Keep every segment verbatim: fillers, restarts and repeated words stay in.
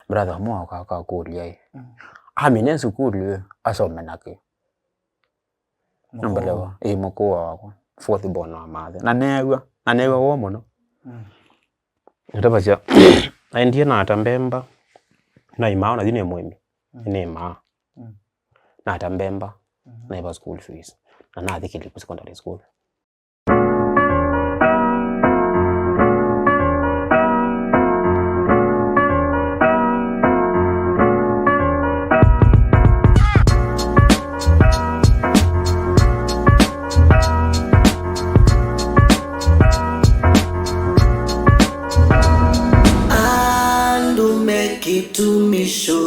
Brother ũmwe akoka akakũlya ĩ, mm, amina sukulu ĩ, asome na kĩ? Mũkũũ. Nũmbelewa, ĩ, mũkũũ wakwa. Fourth born wa mathe. Na neew'a, na neew'a woo mũno. Mm. Nĩtavasya, naendie nata mbemba, naimaa, ona yu nĩ mũĩmi. Mm. Nĩmaa. Mm. Nata mbemba, mhm, naiva school fees. Na nathi Kiliku Secondary School. Andũ me kĩtumisho.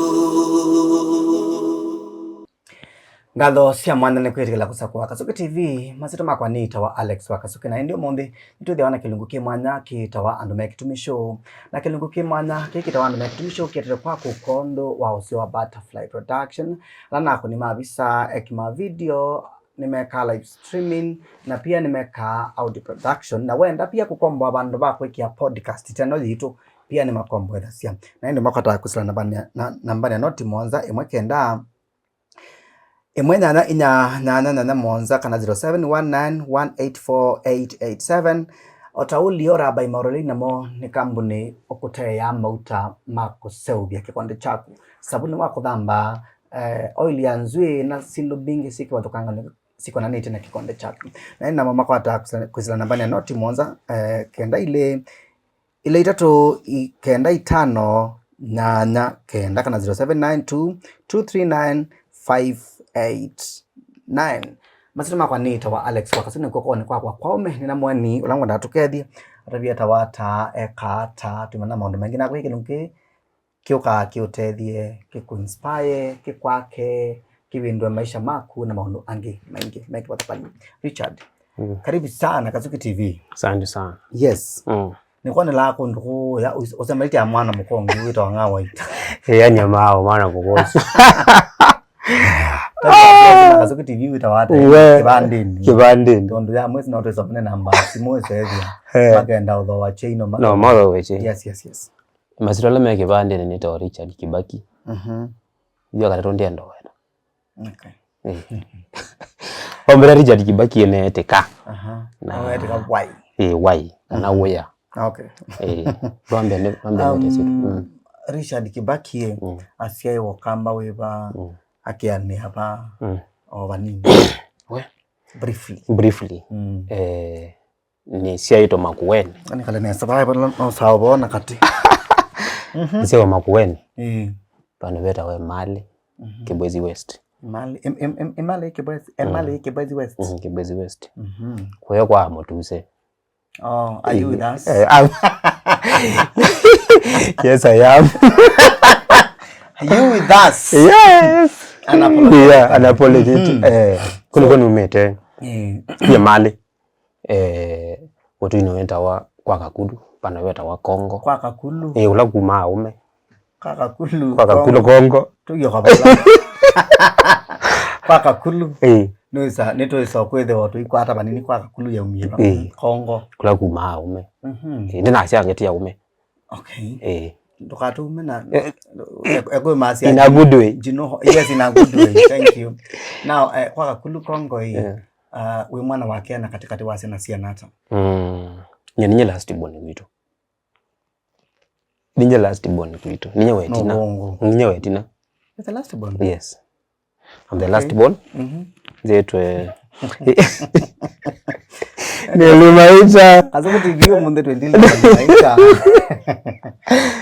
Ngatho sya mwanya nĩ kwĩtĩkĩla kũsakũa Kasuki T V. Masyĩtwa makwa nĩtawa Alex wa Kasuki, na ĩndĩ ũmũnthĩ nĩtwĩthĩawa na kĩlungu kĩ mwanya kĩtawa Andũ me Kĩtumi Show. Na kĩlungu kĩ mwanya kĩĩ kĩtawa Andũ me Kĩtumi Show kĩetete kwaku kwondũ wa ũseo wa Butterfly Production. Ala nakũni ma visa, eki ma video, nĩmekaa live streaming, na pia nĩmekaa audio production. Na wenda pia kũkomboa vandũ va kwĩkĩa podcast teno yitũ, pia nĩmakomboethasya. Na ĩndĩ makwataa kwĩsĩla nambani ya, na, nambani ya noti mũonza ĩmwe kenda, ĩmwe nyanya inya nyanya nyanya mũonza kana zero seven one nine one eight four eight eight seven. O ta ũlio Rabai Maũrũlei namo nĩ kambunĩ ũkũteea mauta ma kũseũvya kĩkonde kyaku, savunĩ wa kũthamba, eh, oil ya nzw'ĩĩ na syĩndũ mbingĩ syĩ kĩvathũkang'anĩ sikonanĩte na kĩkonde kyaku. Na ĩndĩ namo makwataa kwĩsĩla, kwĩsĩla nambani ya noti mũonza, eh, kenda ilĩ, ilĩ itatũ, i-, kenda itano, nyanya kenda kana zero seven nine two two three nine five eight nine. Masyĩtwa makwa nĩtawa Alex wa Kasuki, nĩkw'o kw'okonĩ kwakwa kwa ũme nĩ na mũeni ũla ngwendaa tũkethye, atavye etawa ata, ekaa ata, twĩmanya maũndũ maingĩ. Na kwĩ kĩlungu kĩĩ kĩũkaa kĩũtethye, kĩkũinspire, kĩkwake, kĩvĩndũe maisha maku na maũndũ angĩ maingĩ me kĩvathũkany'o. Richard, mm, karibu sana Kasuki T V. Asante sana. Yes. Mm. Nĩkwonelaa kũndũ kũya ũs-, ũsemanĩtye na mwana mũkongi wĩtawa Ng'a Waita. Ĩĩ, yani mao mwana mũkongi. Kasuki T V wĩtawa ata? We. Kĩvandĩnĩ. Kĩvandĩnĩ. Tondũ ya mwezi no twĩsomane namba simũ ĩsethia. Eh. Makenda ũthooa chain no. No, mathooe chain. Yes, yes, yes. Masyĩtwa ala me kĩvandĩnĩ nĩtawa Richard Kibaki. Mhm. Yu akatatũ ndienda wena. Okay. Eh. Ombere Richard Kibaki ene etĩka. Aha. Na wetika why? Eh, why? Kana, mhm, where? Okay. Eh, twambe nĩ, twambe nĩ, um, tesi. Mm. Richard Kibaki, eh, mm, asyaĩwa Ũkamba wĩva, mm, akĩanĩa va, mm, o vanini? We? Briefly. Briefly. Mm. Eh, nĩsyaĩtwe Makueni. Nĩkale nesa, vaa, vaa, no sawa, vaa na katĩ. Mhm. Nĩsyaĩtwe Makueni. Ĩĩ. Vandũ vetawa Emali, mhm, Kibwezi West. Emali, em-, em-, em-, Emali, Kibwezi, Emali, mm, Kibwezi West. Mhm, Kibwezi West. Mhm. Kũya kwa Mũtuse. Oh, are you with us? Eh, I'm yes, I am. Are you with us? Yes. Unapologetic. Yeah, unapologetic. Mhm. Eh, kũndũ kũu numĩte. Eh. Emali. Eh, ũtũinĩ wetawa kwa Kakulu, vandũ vetawa Kongo. Kwa Kakulu? Eh, ũla kuma aũme. Kwa Kakulu, kwa Kakulu Kongo. Kongo. Tũiyo kwa vala. Kwa Kakulu. Eh. Nĩwĩsa, nĩtwĩsa kwĩthĩwa tũikwata vanini kwa Kakulu yaumie va? Eh. Kongo. Kũla kuma aũme. Mhm. Eh, ndinasya ngeti ya aũme. Okay. Eh. Ndũkatũme na, eh, eh, eh, kwĩ masya in a good way. You know, yes, in a good way. Thank you. Now, eh, kwa Kakulu Kongo ĩ, yeah, uh, wĩ mwana wa kenda katikati wa syana siana ata? Mm. Nye ninye last born witũ. Ninye last born kwitũ. Ninye wetina. No, wongo. Ninye wetina. You're the last born? Yes. I'm the last born. Okay. Mhm. Nzĩtwe. Nĩlumaita. Kasuku T V ũmũnthĩ twendile nĩlumaita.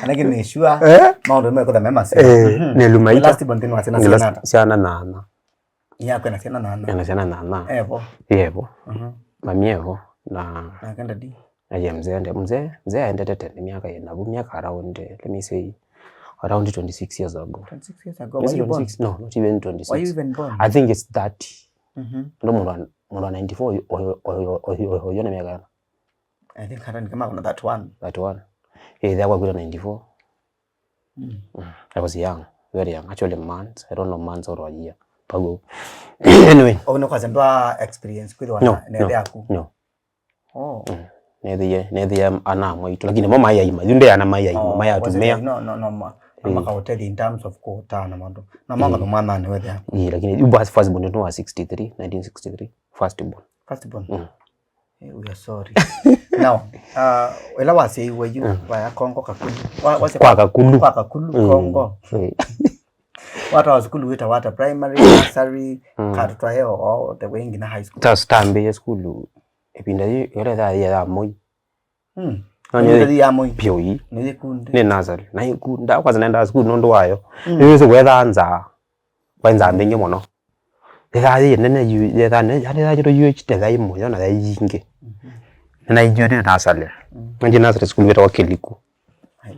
Anake nĩ sure. Eh? Maũndũ mekũtha me maseo. Eh, mhm. Nĩlumaita. Last born nthĩnĩ wa syana, nĩ last, siana ata? Syana nana. Inyakwa ena syana nana. Ena syana nana. Evo. Yevo. Mhm. Mami evo. Na nake ndadi. Aye mzee ende, mzee, mzee aendete tene miaka ĩna vu, miaka around, let me say, around twenty-six years ago. Twenty-six years ago. Were you born? Yes, twenty-six. No, not even twenty-six. Were you even born? I think it's thirty. Mhm. Ndo mũndũ wa, mũndũ wa ninety-four, oyo, oyo, oyo, oyo, oyo na miaka ĩna. I think hata ni kama kuna thirty-one. Thirty-one. Eh, they were ninety-four. Mm. Mm. I was young, very young. Actually, months. I don't know months or a year. Pago. Anyway. Oh, no, kwa sendwa experience kwithwa na, na ĩthe yaku? No. Oh. Mm. Nethĩie, nethĩie ana mwaitũ, lakini mo mai aima. Yu nde ana mai aima, oh, mai atumĩa. No, no, no, ma. Na makaũtethya in terms of kũtana maũndũ. Na mwanganyo mwananĩ wethĩa. Ĩĩ, lakini yu basi first born nĩ wa sixty-three, nineteen sixty-three, first born. First born? Mm. Eh, we are sorry. Now, uh, ĩla wasyaiwe yu, mm, waya Kongo Kakulu. Wa- wasya Kwa Kakulu. Kwa Kakulu, mm, Kongo. Eh. Watawa sukulu wĩtawa ata, primary, nursery, mm, katũtwae o, o, the way nginya high school. Ta- tambĩĩe sukulu ĩvinda yĩ, ĩla ĩthaa yĩ ya Moi. Mm. No nĩ- Nĩ ya Moi. Pyoi. Nĩ yĩkunde. Nĩ nursery. Na yĩkunda, kwanza naendaa sukulu nũndũ wayo. Mm. Nĩwĩsĩ kwethaa nzaa. Kwa nzaa mbingĩ mũno. Yethaa yĩ nene yu, yethaa nene, yani yethaa yĩtũ yu ĩkite yai mũyo na yai yingĩ. Mhm. Na nainyuĩte nursery. Mm. Nĩ nursery school wĩtawa Kĩliku. Ai.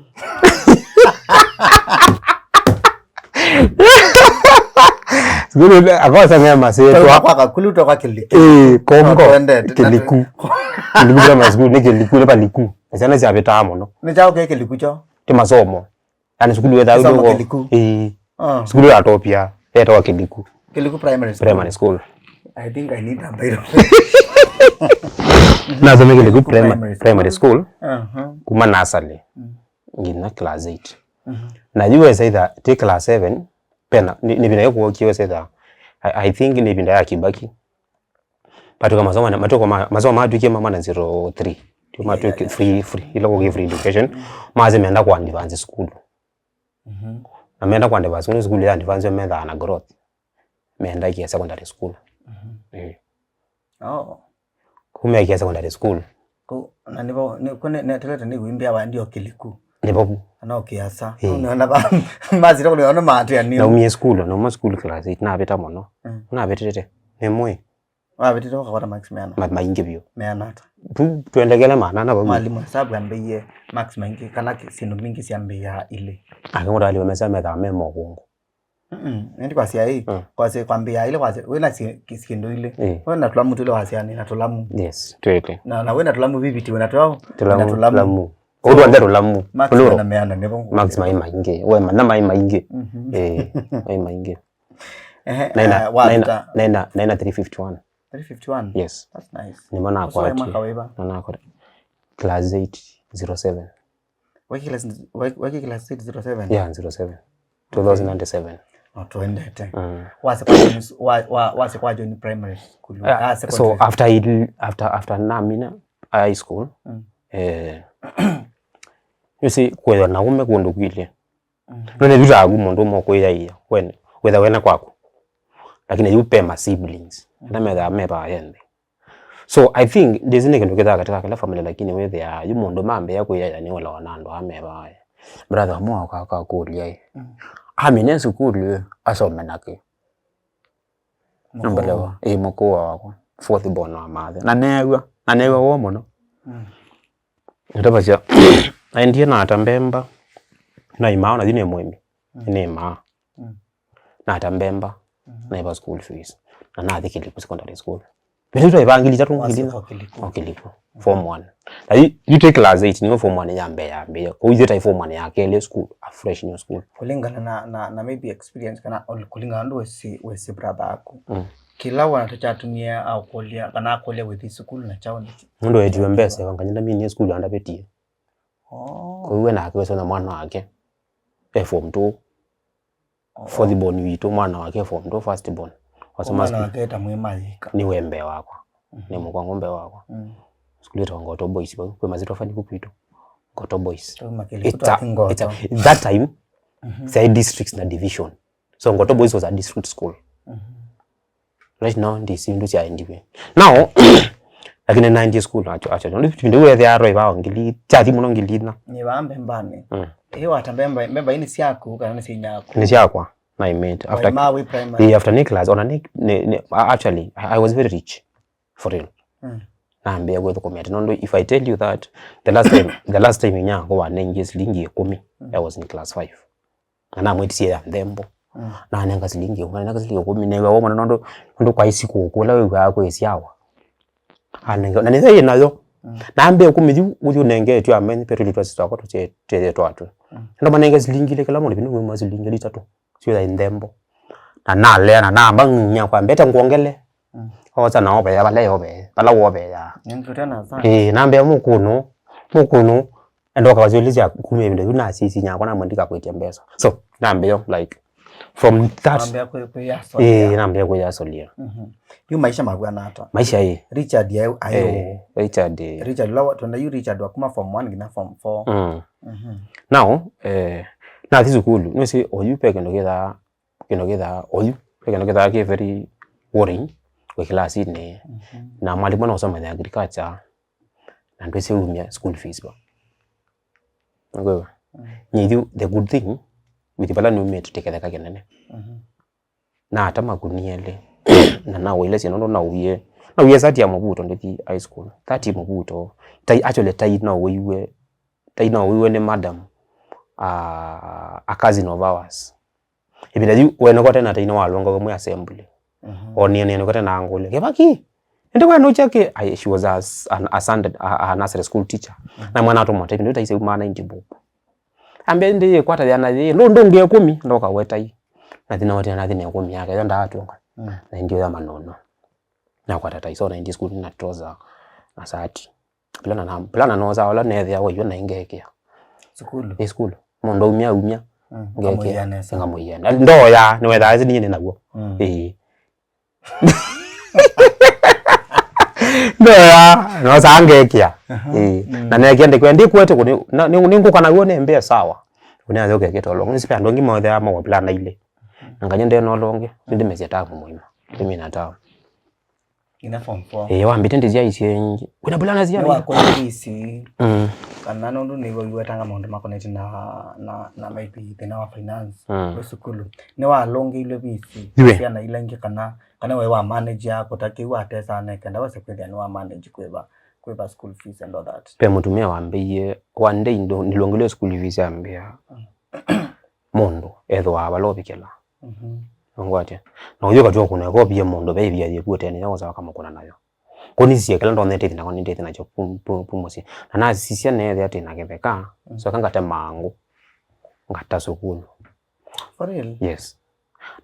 Sukulu akosa me masĩtwa. Kwa Kakulu, kwa Kĩliku. Eh, Kongo. No, twendete. Kĩliku. Kĩliku Primary School, nĩ Kĩliku, nĩ Paliku. Na syana syavĩtaa mũno. Nĩ kyaũ kĩ Kĩliku kyo? Ti masomo. Yani sukulu wethaa Kusoma kidogo. Kĩliku. Eh. Ah. Sukulu ya topia, yetawa Kĩliku. Kĩliku Primary School. Primary School. I think I need a Bible. Nasome Kĩliku Primary, Primary School. Primary School. Aha. Kuma nursery. Mm. Nginya class eight. Mhm. Na yu wesa itha ti class seven, pena, nĩ, nĩ vina yokuokie wesa itha, I, I think nĩ vinda ya Kibaki. Matuka masomo na- matuka ma- masomo matwikie ma mwana zero three. Tio matwiki free, free, ila kuki free education. Maze menda kwa advance school. Mhm. Na menda kwa advance school, school ya advance methaa na growth. Menda kia secondary school. Mhm. Eh. Oh. Kumia kia secondary school. Ku- na nivo ni kune ne telete ni wimbia wa ndio Kĩliku. Nivo ku. Ana okiasa. Eh. Unaona ba- basi toko niona mate ani. Naumie school, nauma school class eight, navita mũno. Mm. Navitite. Nĩ mwe. Wavĩtĩte ũkavata marks meana? Ma- maingĩ vyũ. Meana ata? Tu- twendekele maana na vau. Mwalimu hesabu ambĩie marks maingĩ, kana ki- syĩndũ mbingĩ syambĩĩa ilĩ. Angĩ mũtaliwe mesa methaa me mokũngũ. Mm-mm. Ĩndĩ kwasya ĩ, mm, kwasya kwambĩĩa ilĩ, kwasya wĩna si- ki- syĩndũ ilĩ. Eh. Wĩna tũlamu tũlĩ, wasya nĩna tũlamu. Yes, twĩke. Na, na wĩna tũlamu viviti, wĩna tũlamu. Tũlamu, wĩna tũlamu. Tũlamu. So, ũndũ wanthe tũlamu. Marks plural. Mena meana nĩvo. Marks mai maingĩ. We mana mai maingĩ. Mhm. Eh, mai maingĩ. Ehe, naina, eh, naina, wata- naina, naina three fifty-one. Three fifty-one? Yes. That's nice. Nĩmo nakwatie. Ũsoma mwaka wĩva? Na nakwatie class eight zero seven. Waki class, waki, waki class eight zero seven? Yeah, zero seven. Okay. Two thousand and seven. No, twendete. Mm. Wase kwa John's, wa, wa, wase kwa John Primary School. Yeah, ah, so secondary. After it, after, after namina high school, mm, eh, you see, kwĩthwa na ume kũndũ kwĩlĩ. Mm. None yu taku mũndũ ũmwe ũkwĩyaĩa, wene, wĩtha wene kwaku. Lakini yu pe ma siblings. Mm. Ala methaa me vaa enthe. So, I think, ndĩsĩ nĩ kĩndũ kĩthaa katika kĩla family, lakini wĩthĩaa yu mũndũ mambĩĩa kwĩyaĩa nĩ ũla ona andũ aa me vaa. Brother ũmwe akakũlya ĩ. Mm. Amine sukulu ĩ, asome nake. Nũmbelewa. Ĩ mũkũũ wakwa. Fourth born wa mathe. Na neew'a. Na neew'a woo mũno. Mm. Nĩtavasya, naendie nata mbemba, naimaa, ona yu nĩ mũĩmi, mm, nĩmaa. Mm. Nata mbemba, mhm, naiva school fees, na nathi Kĩliku Secondary School. Vĩndĩ twaivaa ngili itatũ, ngili inya. Wasyoka Kĩliku. O Kĩliku, form one. Na yu, yu twĩ class eight, nĩyo form one ya mbee yambĩĩa. Kũu ithyĩ taĩ form one ya kelĩ school, a fresh new school. Kũlingana na, na, na maybe experience, kana ol- kũlingana na ũndũ wĩsĩ, wĩsĩ brother aku. Mm. Kĩla wona ta kyatumie akũlya, kana akũlya wĩthi sukulu na kyaũ nĩkĩ? Nũndũ etiwe mbesa, wangany'a ndaminie sukulu andavĩtie. Oh. Kwoou we nake wĩsona mwana wake e form two. Oh. Fourth born witũ, mwana wake e form two, first born. Wasoma mwana wake eta mwĩmaĩka. Nĩ we mbee wakwa. Mhm. Nĩ mũkwangu mbee wakwa. Mm. Sukulu ĩtawa Ngoto Boys, vau kwĩ Masitofani ku kwitũ. Ngoto Boys. Tuma Kĩliku. It's a, twa Ngoto. It's a, that time, mhm, syaĩ districts na division. So Ngoto Boys was a district school. Mhm. Right now, ndĩsĩ ũndũ syaendiwe. Now, lakini naendie school actually, actually. Nũndũ vĩndĩ wĩthĩa aroi vao ngili, kyathi mũno ngili inya. Nĩ vaa mbembanĩ. Mm. Ĩ wata mbemba, mbemba ii nĩ syaku kana nĩ sya inyaku? Nĩ syakwa, na I made. After, waima wĩ primary? Ĩ, after nĩ class, ona nĩ, nĩ, nĩ, actually, I, I was very rich, for real. Mm. Nambĩa kwĩthũkũmĩa tene, nũndũ if I tell you that, the last time, the last time inyakwa wanengie silingi ĩkũmi, mm, I was in class five. Na namwĩtisye ya nthembo. Mm. Nanenga silingi ĩkũmi, nanenga silingi ĩkũmi, neew'a woo mũno nũndũ, nũndũ kwaĩ sikũkũ, ũla wĩw'aa kwĩ syawa. Anenga, na nĩyo yĩ nayo. Mm. Nambĩa ĩkũmi yu, ũthi ũnengetwe amenye, petũli twasĩ twakwa tũtye, twĩthĩe twatũ. Mm. Ndo manenge silingi ilĩ kĩla mũndũ, vĩndĩ ũmwe silingi ilĩ itatũ. Syo ya nthembo. Na nalea, na namba nginya kwa mbete ngwongele. Mm. Osa na ovea, vala ovea, vala wovea. Nengete na sa. Eh, nambĩa mũkũnũ, mũkũnũ, Enda ũkawasya ũlĩsya kuma ĩvinda yu nasisi nyakwa namwendika kwĩtya mbesa. So, nambĩa like, from that, Nambĩa kwĩ- kwĩyasolea. Ĩĩ, nambĩa kwĩyasolea. Mhm. Yu maisha mavw'ana ata? Maisha ĩ. Richard aĩ- aĩ Eh, ũ? Richard ĩ. Richard, ũla wa- twenda yu Richard wa kuma form one nginya form four. Mm. Mhm. Now, eh, nathi sukulu, nĩsĩ oyu pe kĩndũ kĩthaa, kĩndũ kĩthaa, oyu, pe kĩndũ kĩthaa kĩ very worrying, wĩ kĩlasinĩ, Mhm. na mwalimũ nĩ ũsomethya agriculture, na ndwĩsĩ umya school fees va. Nĩkwĩw'a? Mm. Nyie ithyĩ, the good thing, with vala niumĩte tũketheka kĩnene. Mhm. Naata makuni elĩ, na nawaile syana ũndũ nauie, nauie sati ya mũvuto ndĩthi high school. Sati mũvuto, tai, actually tai nawaiwe, tai nawaiwe nĩ madam, uh, a cousin of ours. Ĩvinda yu wene kwate na tai nĩwalonga wĩ mwe assembly. Mhm. Onie nene kwate na ngũlya, "Kĩvaki? Ĩndĩ we nũkya kĩ?" Ai, she was a, an, a Sunday, a, a nursery school teacher. Mhm. Na mwana atũmwa tai, ĩvinda yu tai seumaa ninety bob. Ambĩa, "Ĩndĩ yĩkwata yana yĩ, ndũ ndũngĩ ĩkũmi, ndoka we tai." Na thina wote na thina ĩkũmi yake, yo ndaatũnga. Mm. Na ĩndĩ ya manono. Nakwata tai, so naendie sukulu na trouser na sati. Pila na, pila na nosa, ola nethĩa wa iyo na ingekĩa. Sukulu? Ĩ sukulu. Mũndũ aumya, aumya. Mm, ngekĩa. Ũkamũia nesa. Ngamũia. Na ndoya, nĩwethaa ĩsi niĩ nĩ naw'o. Mm. Ĩĩ. Ndoya, nosa ngekĩa. Aha. Ĩĩ. Mm. Na nekĩa ndĩkwenda kwete kũni, na, nĩ, nĩ ngũka naw'o nĩ mbĩa sawa. Kũni athĩ ũkekĩta ũlongo. Nĩsĩ andũ angĩ mothe ama wa plan ile. Na nganya ndena ũlonge, nĩndĩmesya tamu mũima. Ndĩmina tamu. Nginya form four. Ĩĩ, wambĩte ndĩsyaisye ingĩ. Wĩna bulana sya Nĩ wĩna? Wakwa visi. Mm. Kana nũndũ nĩw'o iwetanga maũndũ makonete na, na, na maybe thĩna wa finance. Mm. Wĩ sukulu. Nĩwalũngĩilwe visi. Iwe. Syana ila ingĩ kana, kana we wa manage yako, ta kĩu watesa neke, ndawesa kwĩthĩa nĩ wa manage kwĩva, kwĩva school fees and all that. Pe mũtumĩa wambĩie, one day ndo, nilũngĩlwe school fees ambĩa. Mm. Mũndũ ethĩwa vala ũvikĩla. Mhm. Nũngwatya. Na ũyũ katw'a kũna ĩkopi ya mũndũ ve ĩvia yĩkuo tene ya ũsa wakamũkũna nayo. Kũnisisie kĩla ndonete ĩthi nakwa nĩndĩthi nakyo pu- pu- pu mũsyĩ. Na nasisya neethĩa atĩ na kĩtheka, Mm. so eka ngate mangũ. Ngata sukulu. For real? Yes.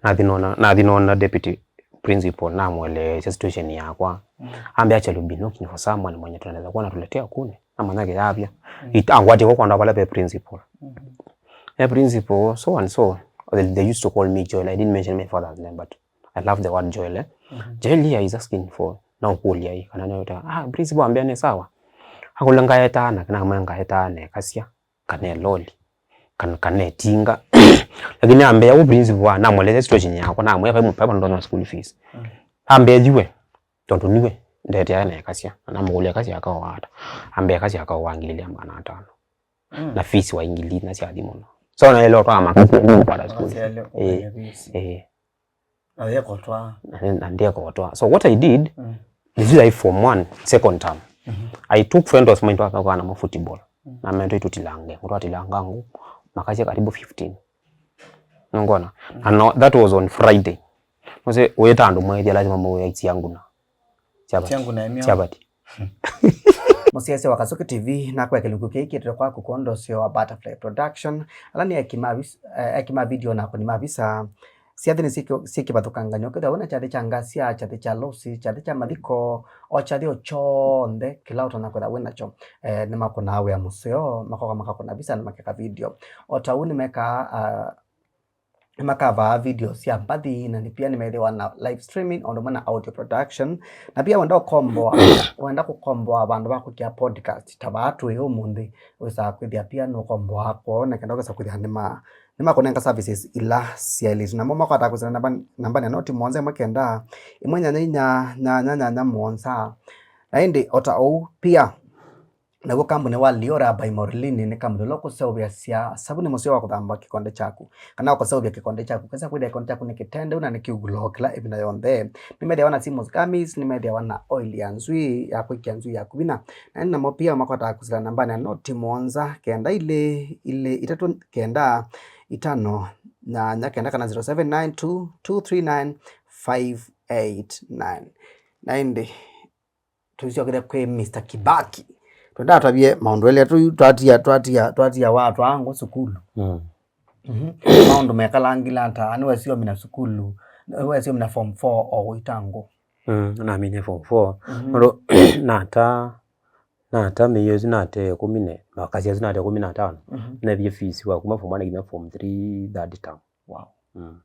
Nathi nona, nathi nona deputy principal, namweleesya situation yakwa. Mm. Ambĩa, "Actually, we've been looking for someone mwenye tunaweza kuwa natuletea kuni." Namanya kĩyavya. Mm. It- angwatie kwa kwanda vala ve principal. Mhm. Eh, principal, so and so. They, they used to call me Joel. I didn't mention my father's name, but I love the word Joel, eh? Mhm. Joel here is asking for, na ũkũlya ĩ, kana nĩ ũta, ah, principal ambĩa nĩ sawa. Akũlya ngaetaa na, kana amwe ngaetaa na ekasya, kana eloli, kana, kana etinga. Lakini ambĩa, "Ũ principal wa, namwelesya situation yakwa, namwĩa vai mũpeva ndona school fees." Mm. Ambĩa, "Thiwe, tondũ niwe ndetea na ekasya." Na namũkũlya ekasya akaoa ata. Ambĩa ekasya akaoa ngili ilĩ na maana atano. Mm. Na fees wa ingili na syathi mũno. So naĩle ũtwaa makati kupata school. Asyale Eh, ũkũlya fees. Eh. Na wekotwa. Na, na ndiekotwa. So what I did, Mm. this is like form one, second term. Mhm. I took friend of mine twakakana ma football. Mm. Na mendo itutilange, ngutwatilanga ngu, makasya karibu fifteen. Nungona. Mm. And no, that was on Friday. Nose, weta andũ mwethia lazima mwe aitsia nguna. Chapati. Chapati. Mũsyaĩĩsya wa Kasuki T V, nakwa kĩlungu kĩĩ kĩtĩtwe kwaku kwondũ ũseo wa Butterfly Production, ala nĩ eki ma vis- eh, eki ma video na akũni ma visa. Syathĩ nĩ syĩkĩ- syĩ kĩvathũkangany'o, kĩthwa wĩna kyathĩ kya ngasya, kyathĩ kya losi, kyathĩ kya mathiko, o kyathĩ o kyonthe kĩla ũtonya kwĩtha wĩ nakyo. Eh, nĩmakũnaa wĩa mũseo, makoka makakũna visa na makeka video. O ta ũu nĩmekaa, ah, Nĩmakavaa video sya mbathi, na nĩ pia nĩmethĩwa na live streaming o ũndũ ũmwe na audio production. Na pia wenda ũkomboa, wenda kũkomboa vandũ va kũkĩa podcast, ta vaa twĩ ũmũnthĩ, wĩsaa kwĩthĩa pia nũkomboa kwoo, na kenda ũkesa kwĩthĩa nĩma- nĩmakũnenga services ila syaĩlĩte. Namo makwata kwĩsana namba, namba nĩ noti mũonza ĩmwe kenda, ĩmwe nyanya inya, nyanya nyanya mũonza. Na ĩndĩ o ta ũu pia, Naw'o kambuni wa Liora by Morlini nĩ kambuni ũla ũkũseũvĩasya savunĩ mũseo wa kũthamba kĩkonde kyaku, kana ũkaseũvya kĩkonde kyaku, kesa kwĩthĩa kĩkonde kyaku nĩ kĩtendeu na nĩ kĩugulo kĩla ĩvinda yonthe. Nĩmethĩawa na Simus Gummies, nĩmethĩawa na oil ya nzwii ya kwĩkĩa nzwii yaku vinya. Na ĩndĩ namo pia makwataa kũsila nambanĩ ya noti mũonza kenda ilĩ ilĩ itatũ kenda itano nyanya kenda kana zero seven nine two two three nine five eight nine. Na ĩndĩ tũisyokethya kwĩ Mister Kibaki. Twendaa twavye maũndũ elĩ tũu twatia, twatia, twatia wa twaangũ sukulu. Mm. Mhm. Maũndũ mekalangila ata, nĩwesio mina sukulu, nĩwesio mina form four o ũitangũ. Mm, namine form four. Mhm. Nũndũ nata Na term ĩyo ĩsu natee ĩkũmi ne, makasya ĩsu natee ĩkũmi na tano. Mhm. Nethie fees wa kuma form one nginya form three third term. Wow. Mm.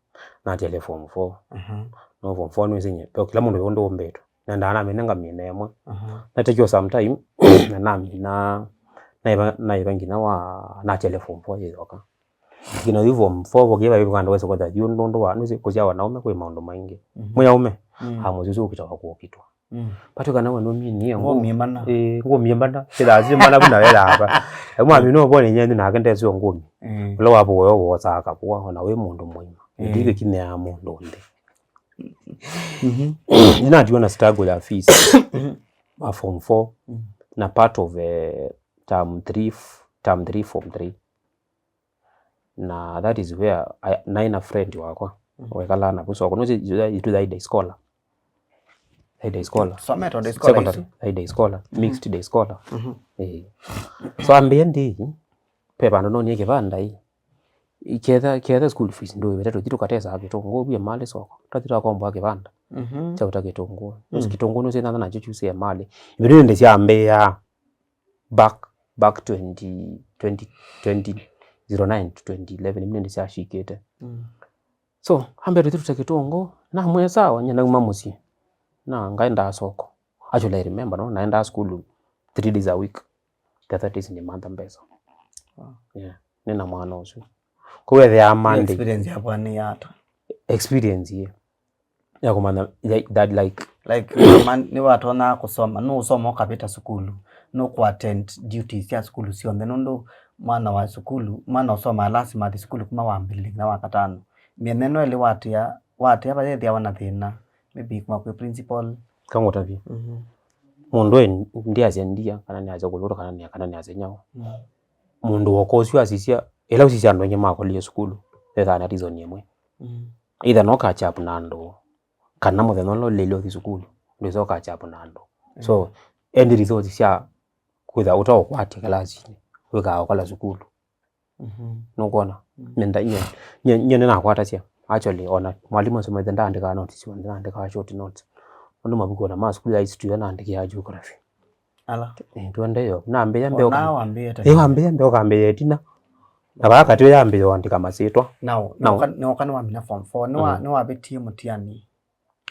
Natiele form four. Mhm. No form four nĩwĩsĩ nye, pe kĩla mũndũ ũndũ ũmbĩtwe. Nendaa namina ngamina ĩmwe. Mhm. Natekio some time, na namina, naiva, naiva nginya wa, natiele form four yĩyoka. Lakini yu form four vokie vaivi kanda wese kwata yu nũndũ wa, nũsĩ kũsya wanaume kwĩ maũndũ maingĩ. Mhm. Mwĩaume, mm, amũsusu ũkitawa kũkitwa. Mm. Patwĩka nawe nũminie ngũ-, ngũmie mana. Ĩĩ, ngũmie mana. Kĩthaa si mana kuna wela hapa. Emu amino bone nyenyu nake ndesio ngũmi. Mm. Ũla wapo woyo wosaa kapua, ona wĩ mũndũ mũima. Mm. Ndike kimya ya mũndũ nthĩ. Mhm. Ninatiwa na struggle ya fees. Mhm. Ma form four. Mm. Na part of, eh, term three, f-, term three, form three. Na that is where I, naĩ na friend wakwa, mhm, wekalaa na vusoko. Nũsĩ itũ thaĩ day scholar. Thaĩ day scholar. Somete o day scholar. Secondary, isu. Thaĩ day scholar. Mhm. Mixed day scholar. Mhm. Eh. So ambĩa ndi, pe vandũ nonie kĩvanda ĩ. Ketha, ketha school fees ndũĩvĩte tũthi tũkatesaa kĩtũngũ, vue malĩ soko. Twathi twakomboa kĩvanda. Mhm. Kya ũta kĩtũngũ. Nũsĩ, mm, kĩtũngũ nũsĩ nana nakyo kyusĩe malĩ. Ivĩndũ nĩ ndĩ syambĩa. Back, back twenty, twenty, twenty, zero nine to twenty eleven, mimi nĩndĩ syashikĩte. Mm. So, ambĩa tũthi tũte kĩtũngũ, namwĩa sawa, nye nauma mũsyĩ. Na ngaendaa soko. Actually, I remember, no, naendaa sukulu three days a week. The other days nĩmantha mbesa. Wow. Yeah. Nĩ na mwana ũsu. Kũu ethĩaa Monday. Experience yakwa nĩ yata? Experience ye. Ya kũmanya, like, that, like, like, man, nĩwatonya kũsoma, nũũsoma ũkavĩta sukulu, nũkũattend duties sya sukulu syonthe, nũndũ mwana wa sukulu, mwana ũsomaa lasima athi sukulu kuma wambĩlĩlya nginya wa katano. Mĩthenya ĩno ĩlĩ watĩa, watĩa vayethĩawa na thĩna, maybe kuma kwĩ principal. Kangũtavye. Mhm. Mũndũ e ndiasya ndia, kana nĩasya kũlũta, kana nĩa, kana nĩasya nyaũ. Mm. Mũndũ woka ũsu asisya, ĩla ũsisya andũ aingĩ makolie sukulu, ethaa na reason ĩmwe. Mm. Either no catch up na andũ, kana mũthenya ũla ũlĩlĩ ũthi sukulu, ndwĩsa ũ catch up na andũ. So, mm, end result sya kwĩtha ũtaũkwatya kĩlasinĩ, wĩkaa ũkala sukulu. Mhm. Nũkwona? Mm. Nenda, nye, nye, nye nĩnakwatasya. Actually, ona mwalimũ ũsu maithe ndaandĩkaa notes syonthe, naandĩkaa short notes. Ũndũ mavuku ona ma sukulu ya history naandĩkĩaa geography. Ala. Eh, twende yo. Nambĩa mbeo. Ona wambĩĩe tene. Eh, wambĩĩa mbeo, ũkambĩĩa ĩtina. Na vaa katĩ yambĩĩa ũandĩka masyĩtwa. Now, now. Nĩwoka, nĩwoka nĩwamina form four. Nĩwa-, mm, nĩwavĩtie mũtiani.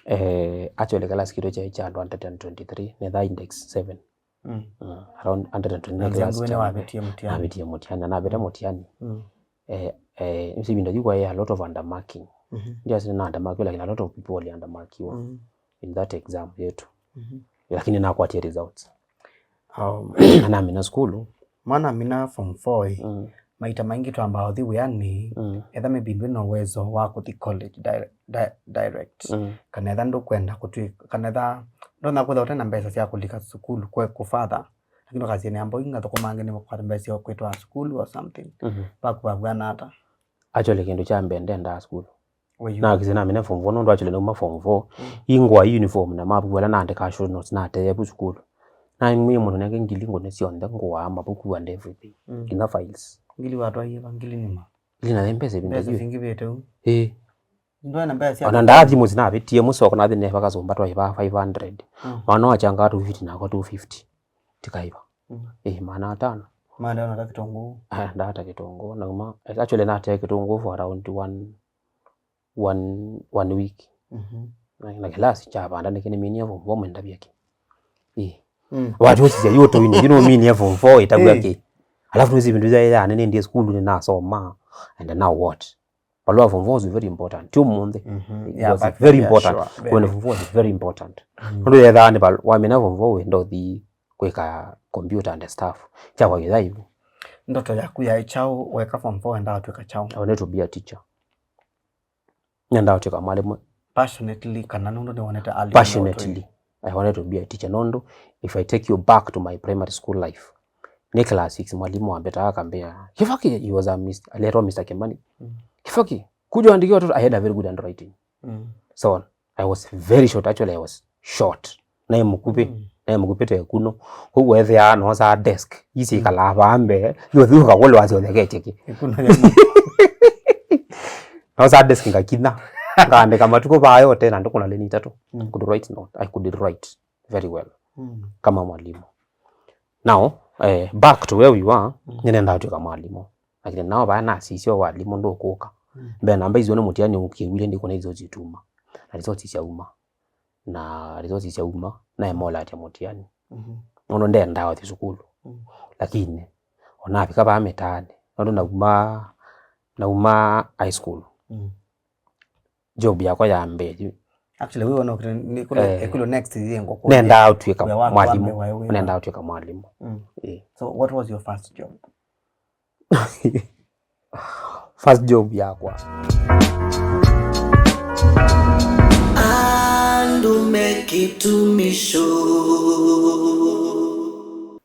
Eh, actually, kalasi kitũ kyaĩ kya andũ hundred and twenty-three, nĩtha index seven. Mm. Mm, around hundred and twenty-nine. Na class nĩwavĩtie mũtiani. Navĩtie mũtiani, na navĩta mũtiani. Mm. Eh, eh, nĩsĩ ĩvinda yu kwaĩ a lot of undermarking. Mhm. Ndio sina undermark, lakini a lot of people wali undermarkiwa, mm, in that exam yetu. Mhm. Lakini nakwatie results. Um, na namina sukulu. Mwana amina form four ĩ, mm, maita maingĩ twambaa ũthi wĩanĩ, mm, etha maybe ndwĩ na uwezo wa kũthi college dire-, di-, direct. Mm. Kana etha ndũkwenda kũtwĩka, kana etha ndona kwĩtha ũte na mbesa sya kũlika sukulu kwe kũfatha, lakini ũkasya nĩ amboi ngathũkũmange nĩ makwata mbesa sya kwĩtwa sukulu or something. Mhm. Vaku vavw'ana ata? Actually, kĩndũ kya mbee ndendaa sukulu. Nakisye namina form four, nũndũ actually nauma form four. Mm. Ingwa uniform na mavuku ala naandĩkaa short notes natee vu sukulu. Namwĩe mũndũ nenge ngili ngũne syonthe, ngũa, mavuku and everything. Mm. Nginya files. Ngili watwaie va, ngili nima. Ngili na mbesa ĩvinda. Mbesa yu singivĩte u. Ĩĩ. Ndwena mbesa sya. Ona ndathi mũsyĩ navĩtie mũsoko nathi neva kasũmba twaĩ va five hundred. Mm. Mwana wachanga two fifty nakwa two fifty. Tikaiva. Mm. Ĩĩ, maana atano. Maana ona ta kĩtũngũ. Ah, ndata kĩtũngũ. Nauma, actually natee kĩtũngũ for around one one, one week. Mhm. Na, na kĩlasi kyavanda nĩkĩ nĩminie form four mwenda vyake. Ĩĩ. Mm. Watu ũsisya yu ũtũinĩ, yu nũminie form four ĩtavw'a kĩ. Alafu nĩsĩ vindu vya yani nĩndie sukulu nĩnasoma. And now what? Valua form four was very important. Ti ũmũnthĩ. Mhm. It was very important. Yeah, but yeah, sure. When form four was very important. Mm. Nũndũ yethaa nĩ val-, wamina form four wenda ũthi kwĩka computer and stuff. Kyakwa kĩthaivu. Ndoto yaku yaĩ kyaũ weka form four wendaa ũtwĩka kyaũ? I wanted to be a teacher. Nĩendaa ũtw'ĩka mwalimũ. Passionately, kana nũndũ nĩwonete early on? Passionately. I wanted to be a teacher. Nũndũ, if I take you back to my primary school life, nĩ class six, mwalimũ wambĩtaa akambĩa, "Kibaki," he was a Mister, aliitwa Mister Kimani. Mm. "Kibaki, kuja uandikie watoto." I had a very good handwriting. Mm. So, I was very short. Actually, I was short. Naĩ mũkuvĩ, mm, naĩ mũkuvĩ te kuno. Kwoou weethĩaa noosaa desk, isi, mm, ikalaa vaa mbee, yothi ũkakũlwa syotheketye kĩ. Ĩkuno ya noosaa desk ngakinya, ngaandĩka matukũ vaa yote na ndũkũna leni itatũ. Mm. Could write note, I could write very well. Mm. Kama mwalimu. Now, eh, back to where we were, mm, nĩnendaa twĩka mwalimũ. Lakini nao vaa nasisya walimũ ndũkũka. Mm. Mbee namba icio nĩ mũtiani ũkĩwile ndikona icio cituma. Na results syauma. Na results syauma, naemola atĩ mũtiani. Mhm. Nũndũ ndendaa ũthi sukulu. Mm. Lakini, onavika vaa mĩtaanĩ. Nũndũ nauma, nauma high school. Mm. Job yakwa ya mbee yu. Actually, we were not, nĩ kũlũ, eh, kũlũ next year ngũkũ. Nendaa ũtwĩka mwalimũ. Nendaa ũtwĩka mwalimũ. Mm. Eh. So, what was your first job? First job yakwa. Andũ me kĩtumisho.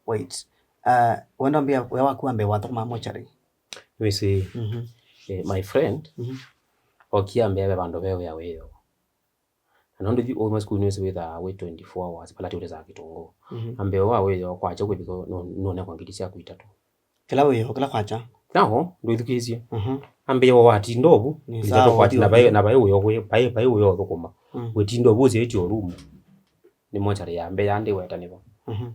Wait. Uh, wenda mbia we waku ambe wathoma mochari. Nĩwĩsĩ, mhm, eh, my friend, mhm, okie ambĩa ve vandũ ve wĩa wĩyo. Na nũndũ yu ũma sukulu nĩwĩsĩ wĩthaa wĩ twenty-four hours, pala tiũtesaa kĩtũngũ. Mhm. Ambĩa wa wĩyo kwakya kwĩvika nũ-, nũnekwa ngili syaku itatũ. Kĩla wĩyo, kĩla kwakya? Naho, ndwĩthukĩĩsye. Mhm. Ambĩa wa watinda ũvu, ngili itatũ kwakya, na vai, na vai wĩyo kwĩ, vai, vai wĩyo ũthũkũma. Mm. Wĩtinda ũvu ũsyaĩtye ũrumu. Nĩ mochari ya mbee ya ndĩ weta nĩvo. Mhm.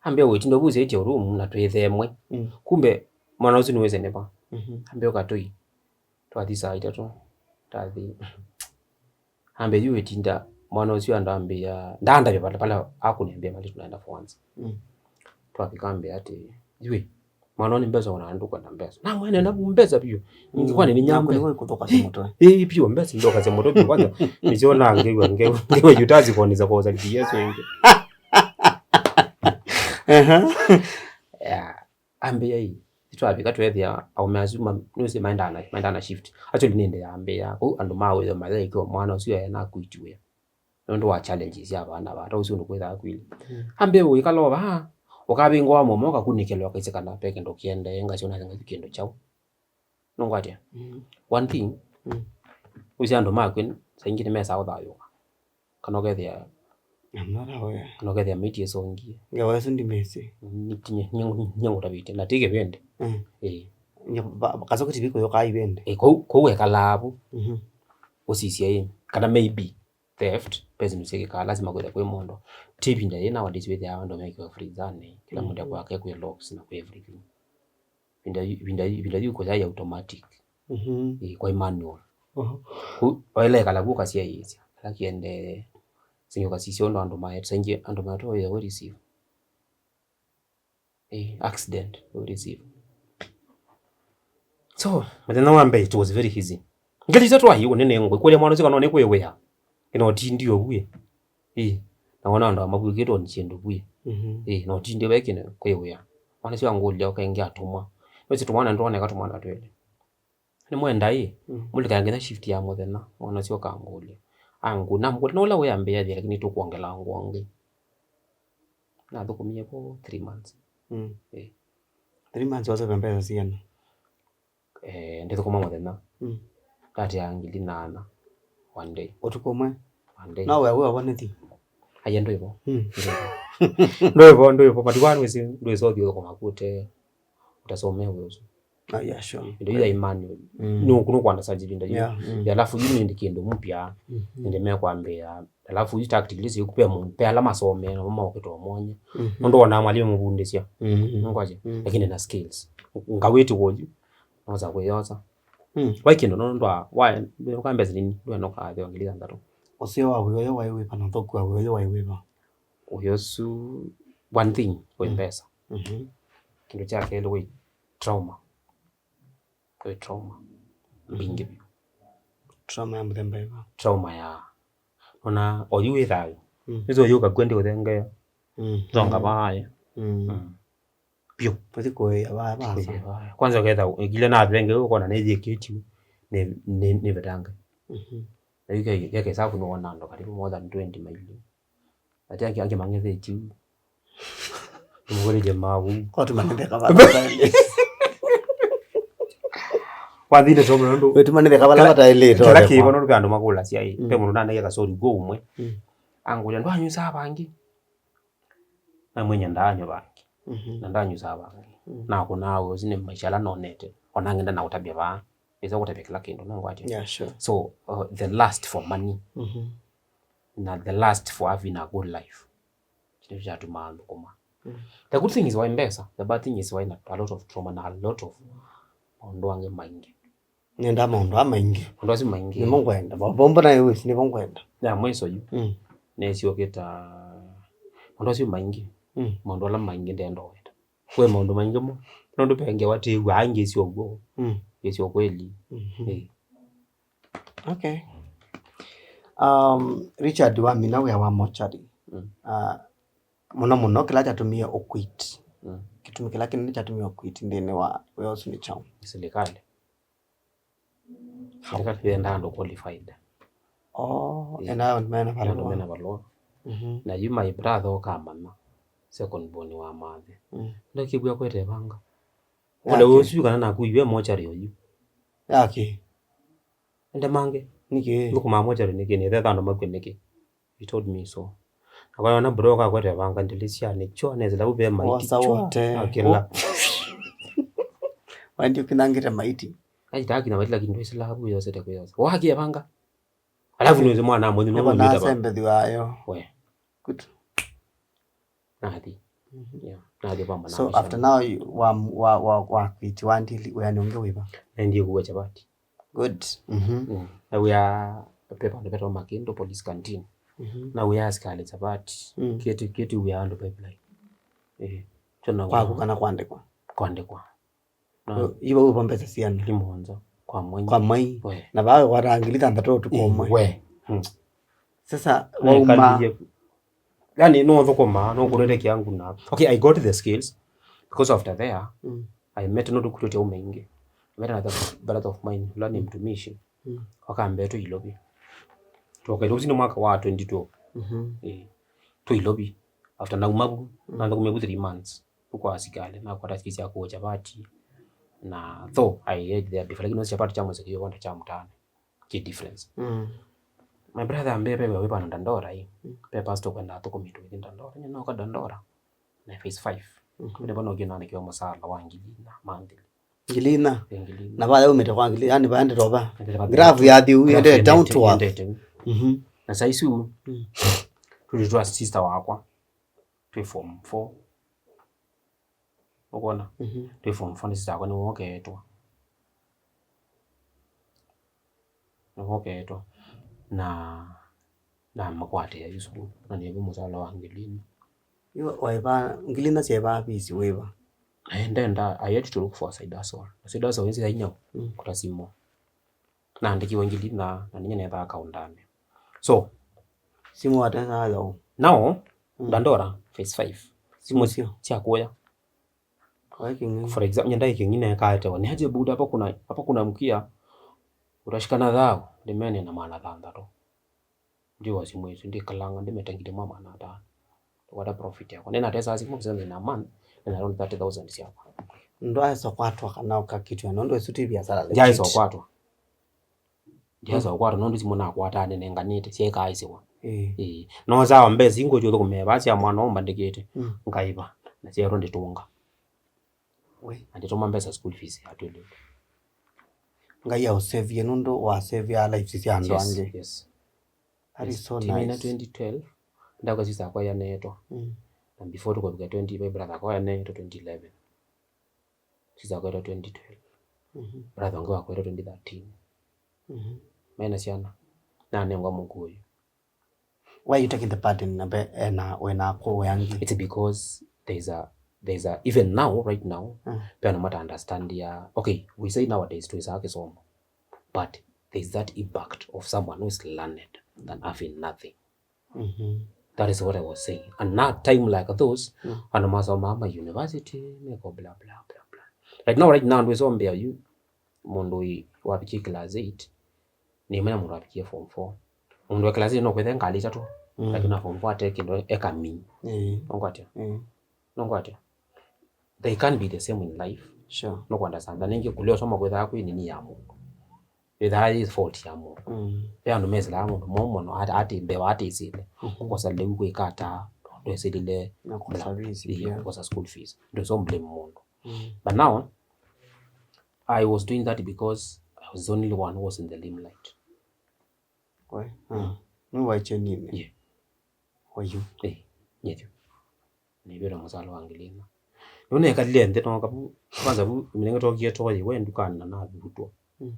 Ambĩa wĩtinda ũvu ũsyaĩtye ũrumu na twĩthemwe. Mm. Kumbe mwana ũsu nĩwĩsĩ nĩva. Mhm. Ambĩa ũkatũi. Twathi saa itatũ. Tathi. Ambĩa yu wĩtinda mwana ũsu andambĩa, ndaandavya pala, pala akũnĩambĩa pale tunaenda for once. Mm. Twafika ambĩa atĩ, "Yui, mwana nĩ mbesa ona ndukwenda mbesa." Na mwene na mbesa pio. Ningĩ kwani nĩ nyambe. Nĩwe kũthũka mũtwe. Eh, pio mbesa ndoka za mũtwe pio kwanza. Nĩsyo na ngewa, ngewa, ngewa yutazi kwanza kwa za D S wengi. Aha. Yeah. Ambĩa ii, nĩtwavika tweethĩa aũme asu ma-, nĩwĩsĩ maendaa na, maendaa na shift. Actually, nĩndĩ yambĩa. Kũu andũ ma wĩo mayaĩkĩwa mwana ũsu aĩ na quit wĩa. Nũndũ wa challenges sya vana vata ũsu ũndũ kwĩthaa kwĩlĩ. Mm. Ambĩa ũikala o vaa, ũkavingũa mũomo, ũkakunĩkĩlwa ũkaisye kana ve kĩndũ kĩendee, ngasyo na ngathu kĩndũ kyaũ. Nũngwatĩa? Mm. One thing, mm, ũsĩ andũ makwĩ, saa ingĩ nĩmesaa ũthayũka. Kana ũkethĩa, I'm not aware. Kana ũkethĩa mĩti ĩsongie. Ngewa ĩsu ndimĩsĩ. Nĩ, nĩ, nĩ, nĩngũtavĩte, na ti kĩvĩndĩ. Mm. Ĩĩ. Nye-, va-, va-, kasoku T V kũyũkaa ivĩndĩ. Ĩĩ, kũu, kũu ekalaa vu. Mhm. Ũsisya ĩ, kana maybe theft, pesa nĩsyĩkĩkaa, lazima kwĩtha kwĩ mũndũ. Ti ĩvinda yĩĩ nowadays wĩthĩaa andũ mekĩwa freezanĩ, kĩla mũndũ, mm, akwake kwĩ locks na kwĩ everything. Vinda yu, vinda yu, vinda yu kũyaĩ automatic. Mhm. Ĩĩ, kwa manual. Oho. Ku, waĩle kala vu ũkasyaĩĩsya. Kala kĩendee, singi ũkasisya ũndũ andũ maĩ, saingĩ andũ matũ wĩya wĩ receive. Ĩĩ, accident wĩ receive. So, mũthenya wa mbee, it was very easy. Ngeli isu twaĩ ũnene ngwe, kũlya mwana ũsu kana nĩ kwĩwĩa. Ĩno tindi ũvuĩ. Ĩĩ, na wona andũ amavuĩkĩtwo nĩ kĩndũ vuĩ. Mhm. Ĩĩ, na ũtindi wekĩne kwĩwĩa. Mwana ũsu angũlya ũkaingĩ atũmwa. Nĩsĩ tũmwana ndwoneka tũmwana twĩlĩ. Nĩmwenda ĩ, mm, mũlikae nginya shift ya mũthenya, mwana ũsu akangũlya. Angũ-, namũkũlya, "Na ũla wĩambĩĩa thĩ, lakini tũkwongela ngũa ngĩ." Nathũkũmie vo three months. Mm. Eh. Three months wasave mbesa siana? Eh, ndĩthũkũma mũthenya. Mm. Ndatea ngili nana. One day. Ũtukũ ũmwe? One day. No we, we wonethie? Aya, ndwĩvo. Mm. Ndwĩvo. Ndwĩvo, ndwĩvo. But one wĩsĩ, ndwĩsĩ ũthi ũthũkũma kũte. Utasomea wĩa ũsu. Ah, yeah, sure. Ĩndo yu ya imani. Mm. Nũ-, nũkwanda sa jivinda yu. Yeah, mm. Ya, alafu yu nĩndĩ kĩndũ mpya. Mhm. Nĩndĩ mekwambĩa. Alafu yu tactically si kupea mũndũ, pe ala masomea, na mama wakĩtwa mwanya. Mhm. Nũndũ wona mwalimu mũvundĩsya. Mhm. Nũkwasya. Mm. Lakini na skills. Ngawĩti woju. Nosa kwĩyosa. Mm. Wai kĩndũ nũndũ wa, wa, wa mbesa nini, ndwenoka thĩ wa ngili thanthatũ. Ũseo wa wĩa ũyũ waĩ wĩva na ũthũku wa wĩa ũyũ waĩ wĩva? Ũyũ ũsu, one thing, wĩ, mm, mbesa. Mhm. Kĩndũ kya kelĩ wĩ trauma. Kwĩ trauma mbingĩ vyũ. Trauma ya mũthemba ĩva? Trauma ya, ona oyu wĩ thayũ. Mm. Nĩsĩ oyu ũkakw'a ndi ũthengea. Mm. Zonga, mm, vaya. Mm. Mm. Vyũ. Ũthi kũĩa vaya vasa. Kũĩa vaya. Kwanza ũketha ĩkile na thenge ũkona nĩyĩkĩtio nĩ, nĩ, nĩ vetange. Mhm. Na yu ke, ke, kesa kũnũona andũ karibu more than twenty maili. Ati angĩ, angĩ mang'ethetye u. Mũkũrĩtye mau. Kwa tũmanĩtheka vala vataĩlĩte. Wathile to mũno ndũ. We tũmanĩtheka vala vataĩlĩte. Kĩla kĩvo nũndũ ve andũ makũlasya ĩ. Mm. Ve mũndũ nanagia kasori kw'o ũmwe. Mm. Angũlya, "Ndwanyusaa vangi?" Na mwenye ndaanywa vangi. Mhm. Na ndanyusaa vangi. Mm. Na kũnaa ũsi nĩ maisha ala nonete. Ona ngenda na ũtavya vaa. Ĩsa kũtavya kĩla kĩndũ, nũngwatya. Yeah, sure. So, uh, the lust for money. Mhm. Na the lust for having a good life. Kĩndũ kyatumaa nthũkũma. The good thing is why mbesa, the bad thing is why na a lot of trauma na a lot of maũndũ angĩ maingĩ. Nenda maũndũ aa maingĩ. Maũndũ asu maingĩ. Nĩmo ngwenda. Vombo nayo wĩsi nĩvo ngwenda. Ya mwiso yu. Mm. Nĩsyũkĩta maũndũ asu maingĩ. Mm. Maũndũ ala maingĩ ndenda wenda. Kwĩ maũndũ maingĩ mo. Nũndũ ve ngewa tĩw'aa ngĩsya ũw'o. Mm. Ngĩsya ũkweli. Mm-hmm. Ĩĩ. Okay. Um, Richard wamina wĩa wa mochari. Mm. Uh, mũno mũno kĩla kyatumie ũkwit. Mm. Kĩtumi kĩla kĩnene kyatumie ũkwit nthĩnĩ wa wĩa ũsu nĩ kyaũ? Nĩ serikali. Serikali yendaa andũ qualified. Oh, yeah. Ena andũ mena valua. Andũ mena valua. Mhm. Na yu my brother ũkamanya second born wa mathe. Mm. Ndakĩw'a kwete vanga. Ole ũsu kana nakuiwe mochari oyu. Yake. Ende mange. Nĩkĩ? Ngũkũmaa mochari nĩkĩ? Nĩ thetha andũ makwe nĩkĩ? He told me so. Akayona bro kakwete vanga ndili sya nĩkyo nezila uve maiti. Wosa wote. Akila. Wandi ukinangite maiti. Aitaki na maiti lakini ndwesila habu yosete kuyosa. Wakie vanga. Alafu ndio mwana mwenye mwana mwana. Nasembethiwa yo. We. Good. Nathi. Mhm. Yeah. Nathi vamba na. So after now you- wa wa wa wa kwiti wa ndili wĩanĩ ũngĩ wĩva? Naendie kuwa chapati. Good. Mhm. Mm. Na wĩa pepa ndio pepa makendo police canteen. Mhm. Na wĩa askali chapati. Mm. Keti keti wĩa ando pipeline. Eh. Tuna kwaku kana kwandĩkwa? Kwandĩkwa. Ivo ũvo mbesa siana? Ngili mũonza kwa mwei. Kwa mwei. We. Na vaa wataa ngili thanthatũ ũtukũ ũmwe. We. Hmm. Sasa wauma. Yani no thũkũma, no kũrete kyangu na. Okay, I got the skills because after there mm. I met no doctor ya ume ingi. I met another brother of mine, ula ni mtumishi. Mm. Wakambea tu Ilovi. Tuoka Ilovi ni mwaka wa twenty twelve. Mhm. Mm eh. Tu Ilovi. After nauma vu, mm. Na thũkũmie vu three months. Kwa asikali nakwata sikisi ya kuocha chapati na though I ate there before, lakini chapati cha mwezi kiyo kwanda cha mtane ki difference. Mm. My brother ambe pepe wewe pana Dandora hii. Mm. Pepe pastor kwenda tuko mitu within Dandora. Ni no ka Dandora. Na phase five. Mm. Kule bana ukiona nikiwa msala wa ngili na monthly. Ngili na. Na bale umete kwa ngili, yani baende toba. Graph ya thiu yende down to earth. Mhm. Na saisu. Mm. Tulitwa sister wakwa. Twĩ form four. Ũkwona? Mhm. Twĩ form four nĩ sister wakwa nĩwoketwa. Nĩwoketwa. Na namũkwatĩa yu sukulu. Na nĩvu mũsala wa ngilini. Yu waĩva ngilina syaĩva visi wĩva? Eh, ndenda, I had to look for a side hustle. A side hustle nĩsĩ ainyau. Mm. Kũta simũ. Naandĩkiwe ngili na na ninya nethaa kaũndanĩ. So, simũ watesaa yau. Now, mm. Dandora phase five. Simũ syo sya kuya. Kwa king'ini. For example, nyenda king'ini kaetewa. Ni aje buda hapa kuna hapa kuna mkia. Utashikana thao, ndimene na maana thanthatũ. Ndiwa simũ isu ndikalanga ndimetangite mwa maana atano. What a profit yako. Nena tesa simũ mzee na man, na around thirty thousand yako. Ndo aesa kwatwa kana ukakitwa, no ndo esu ti biashara legit. Jaisa kwatwa. Ndiasa ũkwata nũndũ simũ nakwataa nĩnenganĩte syaĩkaa ĩsĩwa. Ĩĩ. Ĩĩ. Nosaa mbesa ingũthi ũthũkũme vaa sya mwana ũũ mbandĩkĩte. Mm. Ngaiva. Na syaĩtwa ndĩtũnga. We. Na ndĩtũma mbesa school fees ya twĩlĩte. Ngai aũsevie nũndũ wasevia lives sya andũ angĩ. Yes. That is so nice. Timina twenty twelve, ndakwa sisa akwa yaneetwa. Mm. Na before tũkavika twenty, my brother akwa yaneetwa twenty eleven. Sisa akwetwa twenty twelve. Mhm. Brother ũngĩ wakwetwa twenty thirteen. Mhm. Mena syana. Nanengwa mũkũyũ. Why you taking the burden na be ena wena ko yangi? It's because there's a there's a even now right now mm. Pe no matter understand ya okay we say nowadays to isa kisomo but there's that impact of someone who is learned than having nothing. Mm-hmm. That is what I was saying. And now time like those, mm. And masoma ma university, me go blah blah blah blah. Right now, right now, we so mbea you. Mundu wapikie class eight, ni mwana mundu wapikie form four. Mundu wa class eight no kwethe ngali tatu, mm. Lakini na form four ate kindo eka mi. Mm. Nongwatya. Mm. Nongwatya. They can't be the same in life. Sure. No understand. Ningi kulio soma kwetha kwini ni ya mundu. Ĩthaa yĩ fault ya mũndũ. Mm. Ve andũ mesĩlaa mũndũ mwaũ mũno at- atĩ mbee wa atĩsĩle. Mhm. Kũkosa lĩu kwĩka ata ndwesĩlile na kũkosa fees pia. Kũkosa school fees. Ndwĩsa blame mũndũ. Mm. But now I was doing that because I was the only one who was in the limelight. We, mm. Nĩ waiche nini? Yeah. Kwa you. Eh, nyetyo. Nĩvĩtwe mũsala wa ngili ĩna. Nĩu nekalile nthĩ nooka vu, kwanza vu, mĩnenge tookie tooye we ndukanĩ na navutwa. Mm.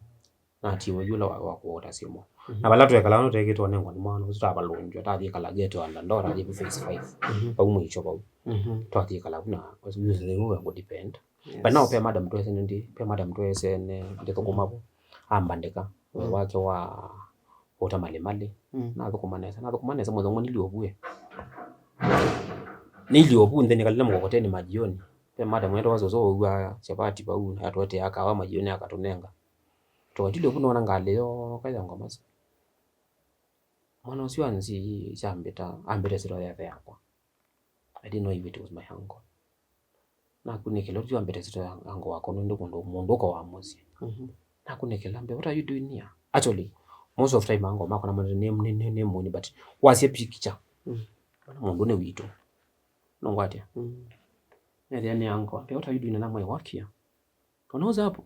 Natiwe yũla wa, wa kũota simũ. Mhm. Na vala twekalaa no tekĩtwe nengwa nĩ mwana ũsu tavalũnjwa, tathi kala gate wa Dandora, tathi vu phase five. Mhm. Vau mwisho vau. Mhm. Twathi kala vu na, ũsu nĩu wa kũdepend. Yes. But now pe madam twesene ndi, pe madam twesene, ndithũkũma vo. Ambandĩka, we wake wa kũta malĩ malĩ. Mm. Nathũkũma nesa, nathũkũma nesa, mũthenya ũmwe nĩliovue. Nĩliovu nthĩ nĩkalile mũkokoteni majioni. Pe madam wetwa soso ũw'a chapati vau, atũetea kawa majioni akatũnenga. Tũkatile ũvu nona ngalĩ yoka ya ngoma isu. Mwana ũsu wa nzi syambĩta, ambĩta sila yathe yakwa. I didn't know if it was my uncle. Nakunĩkĩla ũtyu ambĩte sito ya uncle wakwa nũndũ mũndũ, mũndũ ũko wa mũsyĩ. Mhm. Nakunĩkĩla mbe, "What are you doing here?" Actually, most of time uncle makwa namwĩta nĩ, nĩ, nĩ, nĩ mũni, but wasya picture. Mm. Mũndũ nĩ witũ. Nũngwatya. Mm. Nethĩa nĩ uncle. Mbe, "What are you doing?" Na namwĩa, "I work here." "Unauza hapo?"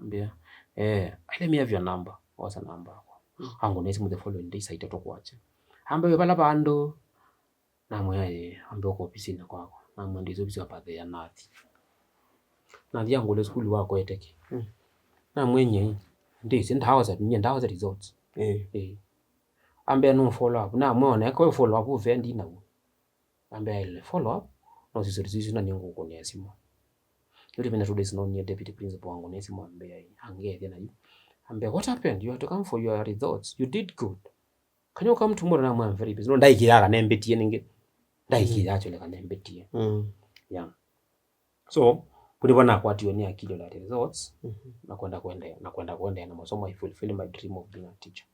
Ambĩa, "Eh, let me have your number." Osa namba yakwa. Mm. Angu nĩ simu the following day saa itatũ kwakya. Ambe, "Wĩ vala vandũ?" Namwĩa, "Ĩĩ." Ambe, "Ũka ofisinĩ kwakwa." Namwendie ovisi wa pathĩa nathi. Nathi angũlya sukulu wakwete kĩ. Mm. Namwĩa, "Nyie ndĩsĩ ndawa sya, nyie ndawa sya results." Ĩĩ. Ĩĩ. Ambe, "No follow up." Namwĩa, "Ona eka we follow up ũvea ndi naw'o." Ambe, "Aile follow up, no sisori sisu na nĩngũkũnĩa simũ." Ĩu tũmina two days no nie deputy principal wangu nĩ simũ ambe, angethya nayu. Ambe, "What happened? You had to come for your results. You did good. Can you come tomorrow?" Namwĩa, "I'm very busy." No ndaikĩaa kana embĩtie nĩngĩ. Ndaikĩaa actually kana embĩtie. Mm. Yeah. So, kũlĩvo nakwatiwe nĩ akili that results, mhm, na kwenda kũendeea, na kwenda kũendeea na masomo, I fulfill my dream of being a teacher.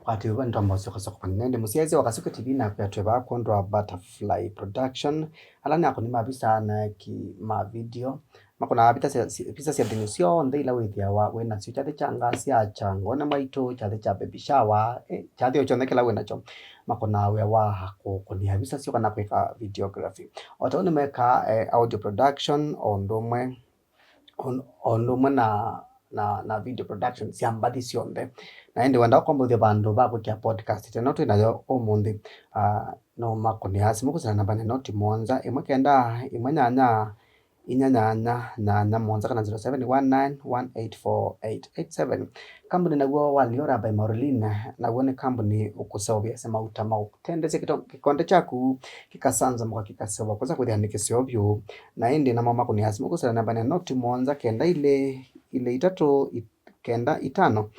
Kwatiwe nĩtwamba ũsyoka soko panene. Nĩ mũsyaĩĩsya wa Kasuku T V nakwĩa twĩ vaa kwondũ wa Butterfly Production. Ala nĩ akũni ma visa na eki ma video. Makũnaa visa sya, visa sya nthĩnĩ syonthe ila wĩthĩawa wĩ nasyo, kyathĩ kya ngasya, kya ngone mwaitũ, kyathĩ kya baby shower, eh, kyathĩ o kyonthe kĩla wĩ nakyo. Makũnaa wĩa wa kũkũnĩa visa syo kana kwĩka videography. O ta ũu nĩmekaa, eh, audio production, o ũndũ ũmwe, o, o ũndũ ũmwe na, na, na video production sya mbathi syonthe. Na ĩndĩ wenda ũkombothya vandũ va kwĩkĩa podcast ĩno twĩ nayo ũmũnthĩ, ah, no makũnĩa simũ kwĩsĩla namba nĩ noti mũonza, ĩmwe kenda, ĩmwe nyanya, inya nyanya nyanya mũonza kana zero seven one nine one eight four eight eight seven. Kambuni naw'o wa Liora by Maureen, naw'o nĩ kambuni ũkũseũvĩasya mauta ma ũtendesya kĩto-, kĩkonde kyaku kĩkasanzamũka kĩkaseũva kũsa kwĩthĩa nĩ kĩseo vyũ. Na ĩndĩ namo makũnĩa simũ kwĩsĩla namba nĩ noti mũonza kenda ilĩ ilĩ itatũ kenda itano,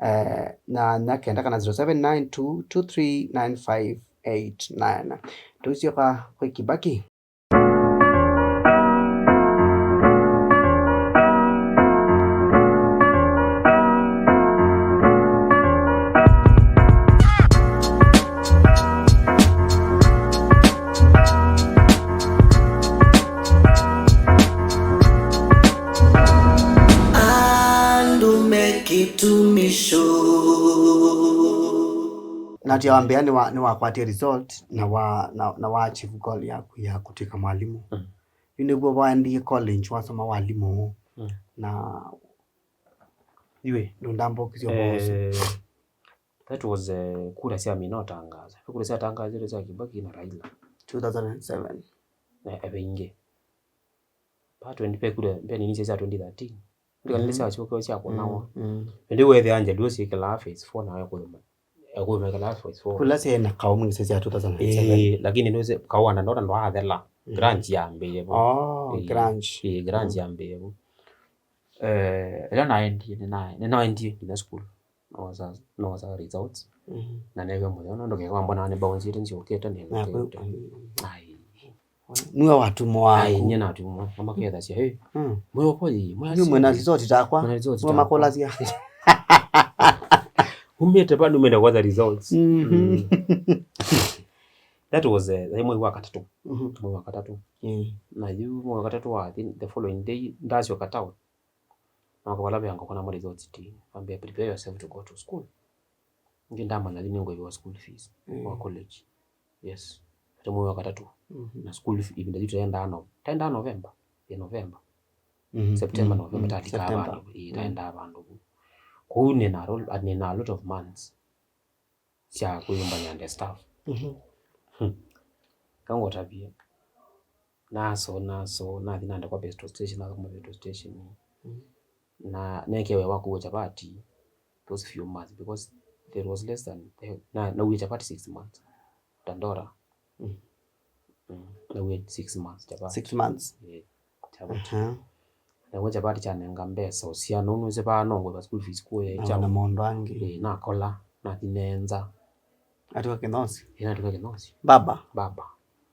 eh, nyanya kenda kana zero seven nine two two three nine five eight nine. Tũisyoka kwĩ Kibaki. Andũ me kĩtumisho. Na ti wambĩa nĩ wa, nĩ wakwatie result na wa, na, na wa achieve goal yaku ya kũtw'ĩka mwalimũ. Mm. Yu nĩw'o waendie college wasoma walimũ. Mm. Na iwe ndũndambũkisya ũvoo ũsu. Eh, that was, eh, kura sya mina ũtangaasa. Kura syatangaasĩtwe sya Kibaki na Raila. Two thousand and seven. Na eve ingĩ. Pa twenty, pe kura, pe nini sya twenty thirteen. Ndikanile sya syoka sya kũnawa. Mm, mm. Ĩndĩ wethĩa Njaluo syĩkĩlaa phase four na ekũyũma. Ekũyũma ĩkĩlaa phase four. Kula syĩ na kaũ mwingĩ sya two thousand and seven. Ĩĩ, lakini nũsĩ kaũ anda ndona ndwaathela. Mm. Grants yambĩĩe vo. Oh, ĩĩ, grants. Ĩĩ, grants yambĩĩe vo. Eh, ĩla naendie, nĩna-, nĩnaendie nginya school. Noosa, noosa results. Mhm. Na neew'a mũtheo, nũndũ keka mbona nĩ bounce ĩte nsyũkĩte nĩ. Na kũ-, ai. Nĩwe watumwa waku. Ai, nyie natumwa. Mama kethasya, "Hey, mm, mwĩ oko yĩ, mwĩ nyu mwĩ na result takwa." Mwĩ na result takwa. Nĩwe makũlasya. Umĩte va, numĩte kwatha results. Mhm. Mm. That was, eh, mwei wa katatũ. Mhm. Mwei wa katatũ. Mm. Na yu mwei wa katatũ wa, I think, the following day, ndasyoka town. Na wakavala vyango kona mali zote ti. Ambia, "Prepare yourself to go to school." Ngi ndamanya yu nĩngũĩwa school fees, mm, wa college. Yes. Ate mwei wa katatũ. Mhm. Na school fee, ivinda yu taendaa no-, taendaa November. Ya November. Mhm. September, mm, November, mm, talikaa September. Vandũ. Ii, mm, taendaa vandũ. Kũu nina ro-, nina a lot of months sya kwĩyũmbany'a nde staff. Mhm. Hmm. Kangũtavie. Naso, naso, nathi naandĩkwa petrol station, nathũkũma petrol station. Mm. Na nekewe wa kũua chapati those few months because there was less than, na, nauie chapati six months. Dandora. Mm. Mm. Nauie six months chapati. Six months? Eh, chapati. Aha. Na we chapati chanenga mbesa usiana, ũnũĩsye vaa no ngũĩva school fees kuya. Na chao. Na maũndũ angĩ. Eh, nakola, nathi neenza. Atw'a kĩnosi? Eh, natw'a kĩnosi. Baba? Baba.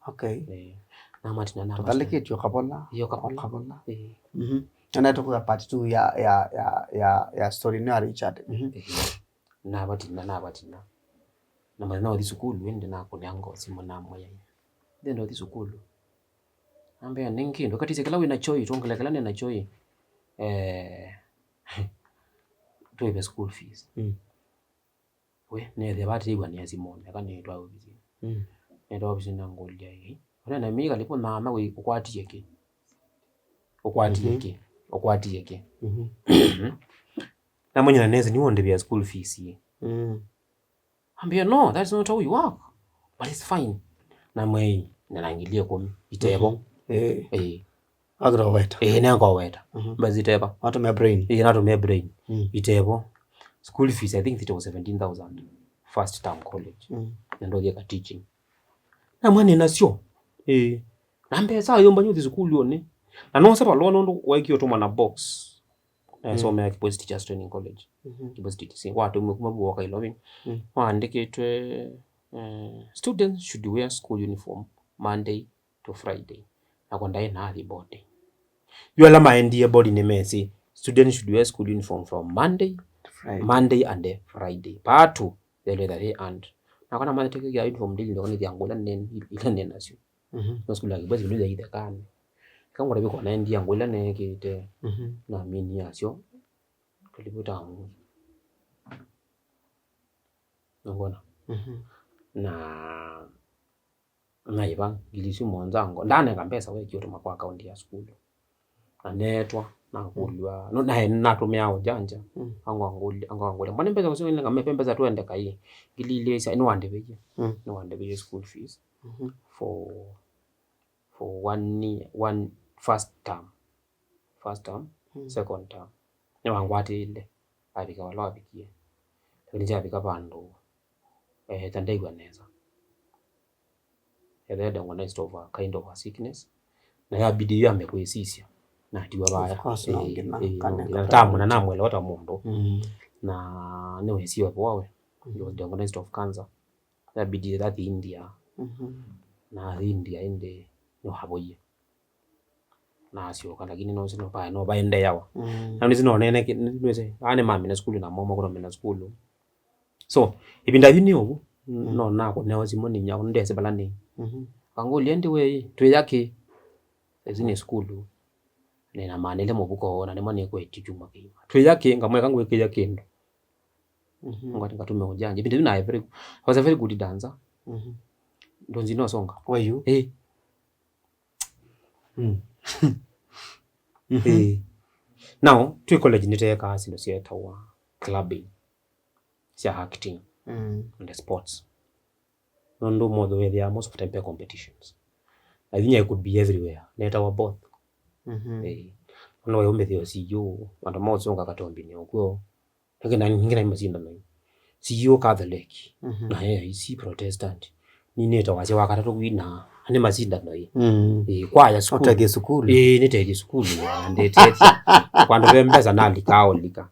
Okay. Eh, namatina, namatina. Tũthalĩkĩtye o kavola. Yo kavola. O kavola. Eh. Mhm. Na nĩtũkwĩa part two ya, ya, ya, ya, ya story ĩno ya Richard. Mhm. Eh. Navatina, navatina. Na mũthenya ũthi sukulu, ĩndĩ nakũnĩa ngoo simũ namwĩa, "Ndenda ũthi sukulu." Ambĩa, "Nĩ kĩndũ, katisye kĩla wĩ nakyo ĩ, twongele kĩla nĩ nakyo ĩ, eh, tũĩve school fees." Mm. We, nethĩa vatĩĩw'a nĩ simũnĩ, aka nĩtwa ovisinĩ. Mm. Nĩtwa ovisinĩ na ngũlya ĩ, "Ũnenda mĩika lĩpũ mama wĩ, ũkwatie kĩ? Ũkwatie Mhm. kĩ? Ũkwatie kĩ?" Mhm. Na mwenye na nesi, "Nĩwondĩvĩa school fees ĩ." Mm. Ambĩa, "No, that's not how you work. But it's fine." Na mwei, nĩnangilie kũmi, itevo. Mhm. Eh. Eh. Akĩtoweta. Eh, nengoweta. Mhm. Mbesa iteva. Watũmĩa brain. Eh, natũmĩa brain. Mm. Itevo. School fees, I think it was seventeen thousand. First term college. Mm. Na ndothie ka teaching. Na mwana nasyo. Eh. Na mbesa yomba nyuthi sukulu one. Na no saba lona ndo weki otoma na box. Eh, Mm. somea Kibwezi Teachers Training College. Mhm. Kibwezi T T C. Watũmwe kuma vuo waka Ilovi. Mm. Waandĩkĩtwe, eh, "Students should wear school uniform Monday to Friday." Nakwa ndaĩ naathi boarding. Yu ala maendie boarding nĩmesĩ, "Students should wear school uniform from Monday, Friday. Monday and Friday." Patu, they'll either they and. Nakwa namatĩkĩkia uniform ndili ndoko nĩthia ngũla nene, ila nene nasyo. Mhm. No school ya Kibwezi ndio ya ithekane. Kangora biko naendie ngũla nekĩte. Mhm. Na mini yasyo. Karibu tamu. Nongona. Mhm. Na naĩva ngili isu mũonza ngo. Ndanenga mbesa we kiũtũma kwa akaunti ya sukulu. Na neetwa, nakũlw'a, no, naĩ natũmĩaa ũjanja. Mm. Angwangũlya, angwangũlya. "Mbona mbesa ũsu nĩnenga mepe mbesa twende kaĩ? Ngili ilĩ sya, nĩwandĩvĩie." Mm. Nĩwandĩvĩie school fees Mhm. for, for one year, one first term. First term, Mm. second term. Nĩwangwatĩile, avika vala wavikie. Lakini kyavika vandũ, eh, ta ndew'a nesa. Ethĩwa diagnosed of a kind of a sickness. Na yabidi yambe kwĩsisya. Natiwa vaya. Of course, no Eh, nginya eh, no kanenge nginya. Tamwona, namwelewa ta mũndũ. Mm. Na nĩwĩsiwe vwawe. He was diagnosed of cancer. Yabidi athi India. Mhm. Na athi India ĩndĩ nĩwavoie. Na asyoka, lakini no sino pa no vaendeawa. Mm. Na nĩsĩ no nene ki-, nĩsĩ, aa nĩmamina sukulu na moma kũromena sukulu. So, ĩvinda yu nĩ ũu, Mm. no nakũneo simũ nĩ nyau, ndesĩ vala nĩ. Mhm. Kangũlya, "Ĩndĩ we, twĩya kĩ?" Ĩsu nĩ sukulu. Nĩnamanĩle mũvuko, na nĩma nĩkwetye kyuma kĩima. "Twĩya kĩ?" Ngamweka ngwĩkĩĩa kĩndũ. Mhm. Ngati ngatume ũjanja. Ĩvinda yu naĩ very, I was a very good dancer. Mhm. Ndonzi no songa. Were you? Eh. Mm. Mhm. Eh. Now, twĩ college nĩteekaa syĩndũ syeetawa clubbing, sya acting Mm. and sports. Nũndũ mothe wĩthĩaa most of the time pe competitions. Na vinya, I could be everywhere. Neetawa both. Mhm. Eh. Ona we ũmbĩthĩo C E O, andũ maũsũnga katombinĩ ũkw'o. Ningĩ na, ningĩ na macindano ĩ. C E O Catholic, Mhm. na A I C Protestant. Ninĩte wasya wa katatũ kwina, nĩ macindano ĩ. Mm. Ĩ, kwaya sukulu. Ũtethie sukulu. Ĩ, nĩtethie sukulu, na ndĩtethie. Kwandũ ve mbesa nalika, olika.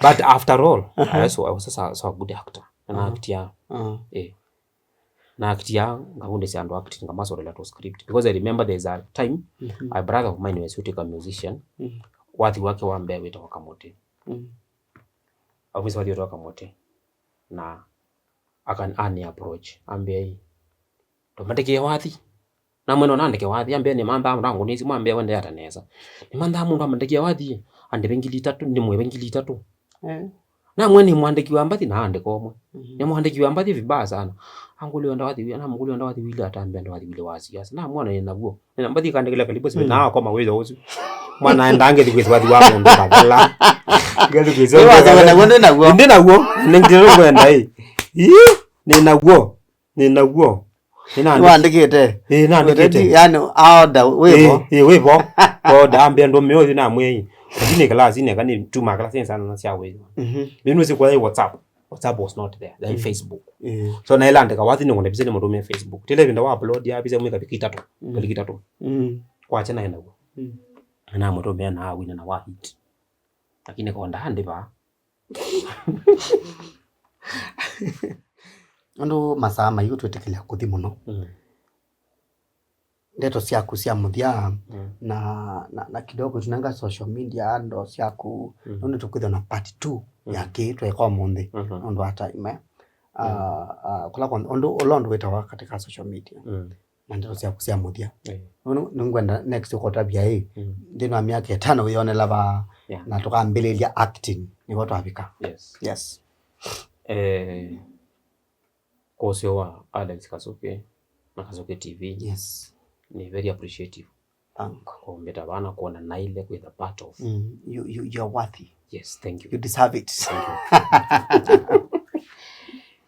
But after all, Aha. I also, I was also, also a good actor. Na Aha. actia. Aha. Ĩ. Na actia, ngavundĩsya andũ acting, ngamasorela to script. Because I remember there's a time, Mhm. a brother of mine was shooting a musician. Mhm. Wathi wake wa mbee wĩtawa Kamũtĩ. Mhm. Office wathi ũtoka mũtĩ. Na akan-, ani approach, ambĩa ĩ, "Tũmandĩkĩe wathi." Namwĩa, "No nandĩke wathi?" Ambĩa, "Nĩmanthaa mũndũ angũnĩsĩ, mwambĩa wende ata nesa. Nĩmanthaa mũndũ amandĩkĩe wathi, andĩve ngili itatũ, ndĩmũĩve ngili itatũ." Eh. Namwĩa, "Nĩ mwandĩki wa mbathi?" Na andĩka ũmwe. Mhm. "Nĩ mwandĩki wa mbathi vibaya sana." Angũlya wenda wathi wĩ-, namũkũlya wenda wathi wĩlĩ ata, ambĩa, "Nĩ wathi wĩlĩ wa siasa." Namwĩa, "Nĩ naw'o." Nĩ na mbathi ĩkandĩkĩla kalibũ sivĩ, Mm. na akoma wĩtho ũsu. Mwana aenda angĩthi kwĩsĩ wathi wa mũndũ kathela. Ngĩthi kwĩsĩ Ĩ, wathi wathi wa wĩ naw'o, ndĩ naw'o. Ndĩ naw'o. Nĩ ngĩtĩrũ kwenda, ĩ. Ĩ, nĩ naw'o. Nĩ naw'o. Nĩnaandĩkĩte. Nĩwandĩkĩte? Ĩĩ, naandĩkĩte. Already, yani, aoda wĩvo. Ĩĩ, ĩĩ, wĩvo. Oda ambĩa ndũmĩo yu namwĩi. Lakini kĩlasini eka nĩtuma kĩlasini sana na sya wĩva. Mhm. Nĩnũsĩ kwa WhatsApp. WhatsApp was not there. Then Mm. Facebook. Ĩĩ. So naĩla andĩka wathi nĩngũna visa nĩmũtũmĩe Facebook. Tĩla ĩvinda wa upload ya visa mwĩka vika itatũ. Mm. Kaliki itatũ. Mm. Kwacha naĩ naw'o. Mm. Namũtũmĩa na awina na wa hit. Lakini konda andĩva. Andũ masaa maitũ twĩtĩkĩlya kũthi mũno. Mm. Ndeto syaku sya mũthya Mm. na, na, na kidogo tunanga social media ndo syaku Mm. nũndũ tũkwĩthwa na part two Mm. ya kĩ tweka ũmũnthĩ Mhm. nũndũ wa time eh. Ah, ah, kũla kwa ũndũ ũla ũndũ wĩtawa katika social media Mm. na ndeto syaku sya mũthya Eh. nũndũ nĩngwenda next ũkotavya ĩ Mm. nthĩnĩ wa myaka ĩtano wĩyonela vaa Yeah. na tũkambĩlĩlya acting nĩvo twavika Yes. Yes. Eh, Kũseo wa Alex Kasuke na Kasuke T V Yes. Nĩ very appreciative Thank you. Kũmbĩta vana kuona naile kwĩtha part of Mm, you, you, you're worthy. Yes, thank you. You deserve it. Thank you.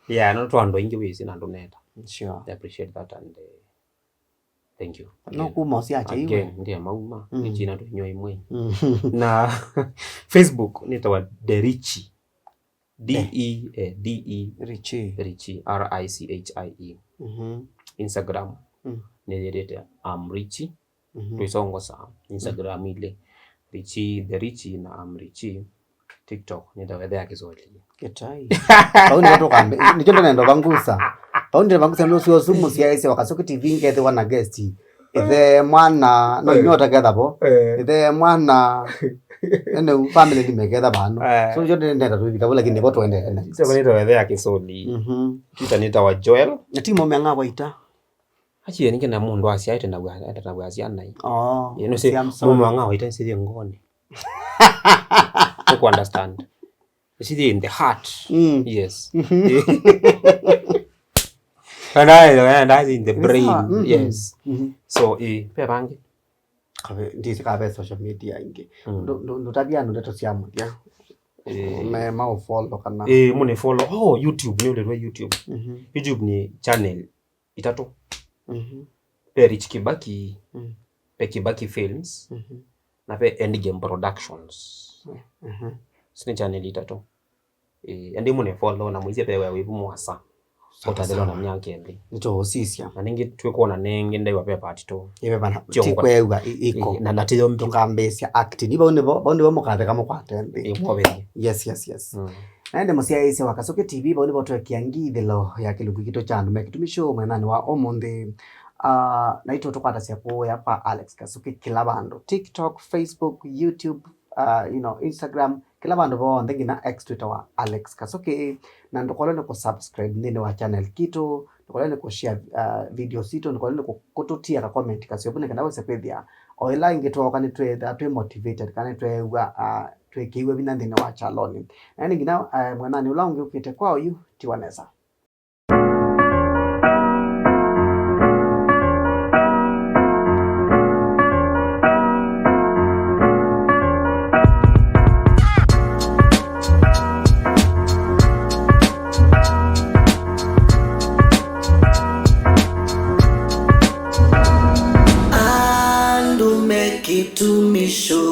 Yeah, no twa andũ aingĩ wĩsĩ na andũ nenda. Sure. I appreciate that and uh, thank you. No kuma ũsiacha iwe. Again, ndiye mauma. Mm. Nĩ china tũnywa imwe. Mm. Na Facebook nĩtawa Derichi. D E, eh, D E, Richie. Richie, R I C H I E. Mhm. Instagram, Mm. nĩyĩtĩte I'm Richie. Mhm. Tũisongosa Instagram ilĩ. Richie, the Richie na I'm Richie. TikTok, nĩtawa Ĩthe ya Kĩsoli. Kĩtai. Vau nĩvo tũkambe. Nĩkyo ndonendo vangusa. Vau ndĩvangusa nũsio sumu cia ĩsĩ wa Kasuki T V ngethĩwa na guest. Ithe mwana no inyota ketha vo Eh. Ithe mwana ene family ni meketha vano Eh. So jo ndenda tu vitabu lakini vo tuendele next. Sio kanita wethe ya kisoli. Mhm. Kita nita wa Joel. Na timo menga waita. Achi ni kina mundu asia ete na wa ete na wa asia nai. Oh. You know say Siam so. Mume wanga waita sisi ngoni. Ku understand. It's in the heart. Mm. Yes. Mhm. And I, and that's in the Ni brain. Sawa. Mhm. Yes. Mhm. So, eh, pe bangi. Kabe, ndisi kabe social media ingi. Mm. Ndo, ndo, ndo tabia ndo ndeto cia muthya. Eh. Me mau follow kana. Eh, mune follow. Oh, YouTube, ni ulelwe YouTube. Mhm. YouTube ni channel itatu. Mhm. Pe Rich Kibaki, Mm. pe Kibaki Films, Mhm. na pe Endgame Productions. Mhm. Sini channel itatu. Eh, andi mune follow na mwĩsye pe wĩa wĩvu mwasa. Sawa, ũtathĩlwa na sawa. Myaka ĩlĩ. Nĩtũũsisya. Na ningĩ twĩkwona nengĩ ndaiwa pe part two. Ive bana, Tio ti kũka- kwew'a i- iko. Eh, na, na tiyo mbi. Tũkambĩĩsya acting. Ivau nĩvo, vau nĩvo mũkatheka mũkwate nthĩ. Eh, mwovethie. Yes, yes, yes. Mm. Na ĩndĩ mũsyaĩĩsya wa Kasuki T V, vau nĩvo twekia ngithĩlo ya kĩlungu kitũ kya andũ me kĩtumi show mwenanĩ wa ũmũnthĩ. Ah, naitũ tũkwatasya kũya kwa Alex Kasuki kĩla vandũ. TikTok, Facebook, YouTube, uh, you know, Instagram, kĩla vandũ vonthe nginya X Twitter wa Alex Kasuki. Na ndũkole nĩ kũsubscribe nthĩnĩ wa channel kitũ, ndũkole nĩ kũshare uh, video sitũ, ndũkole nĩ kũ- kũtũtia ka comment kasyovu nĩ kana wĩse kwĩthĩa. O ĩla ĩngĩ twooka nĩ twĩtha twĩ motivated kana nĩ tweew'a uh, twĩkĩiwe vinya nthĩnĩ wa chaloni. Na nĩ nginya uh, mwenani ũla ũngĩ ũkĩte kwa ũyu tiwa nesa. Andũ me kĩtumisho.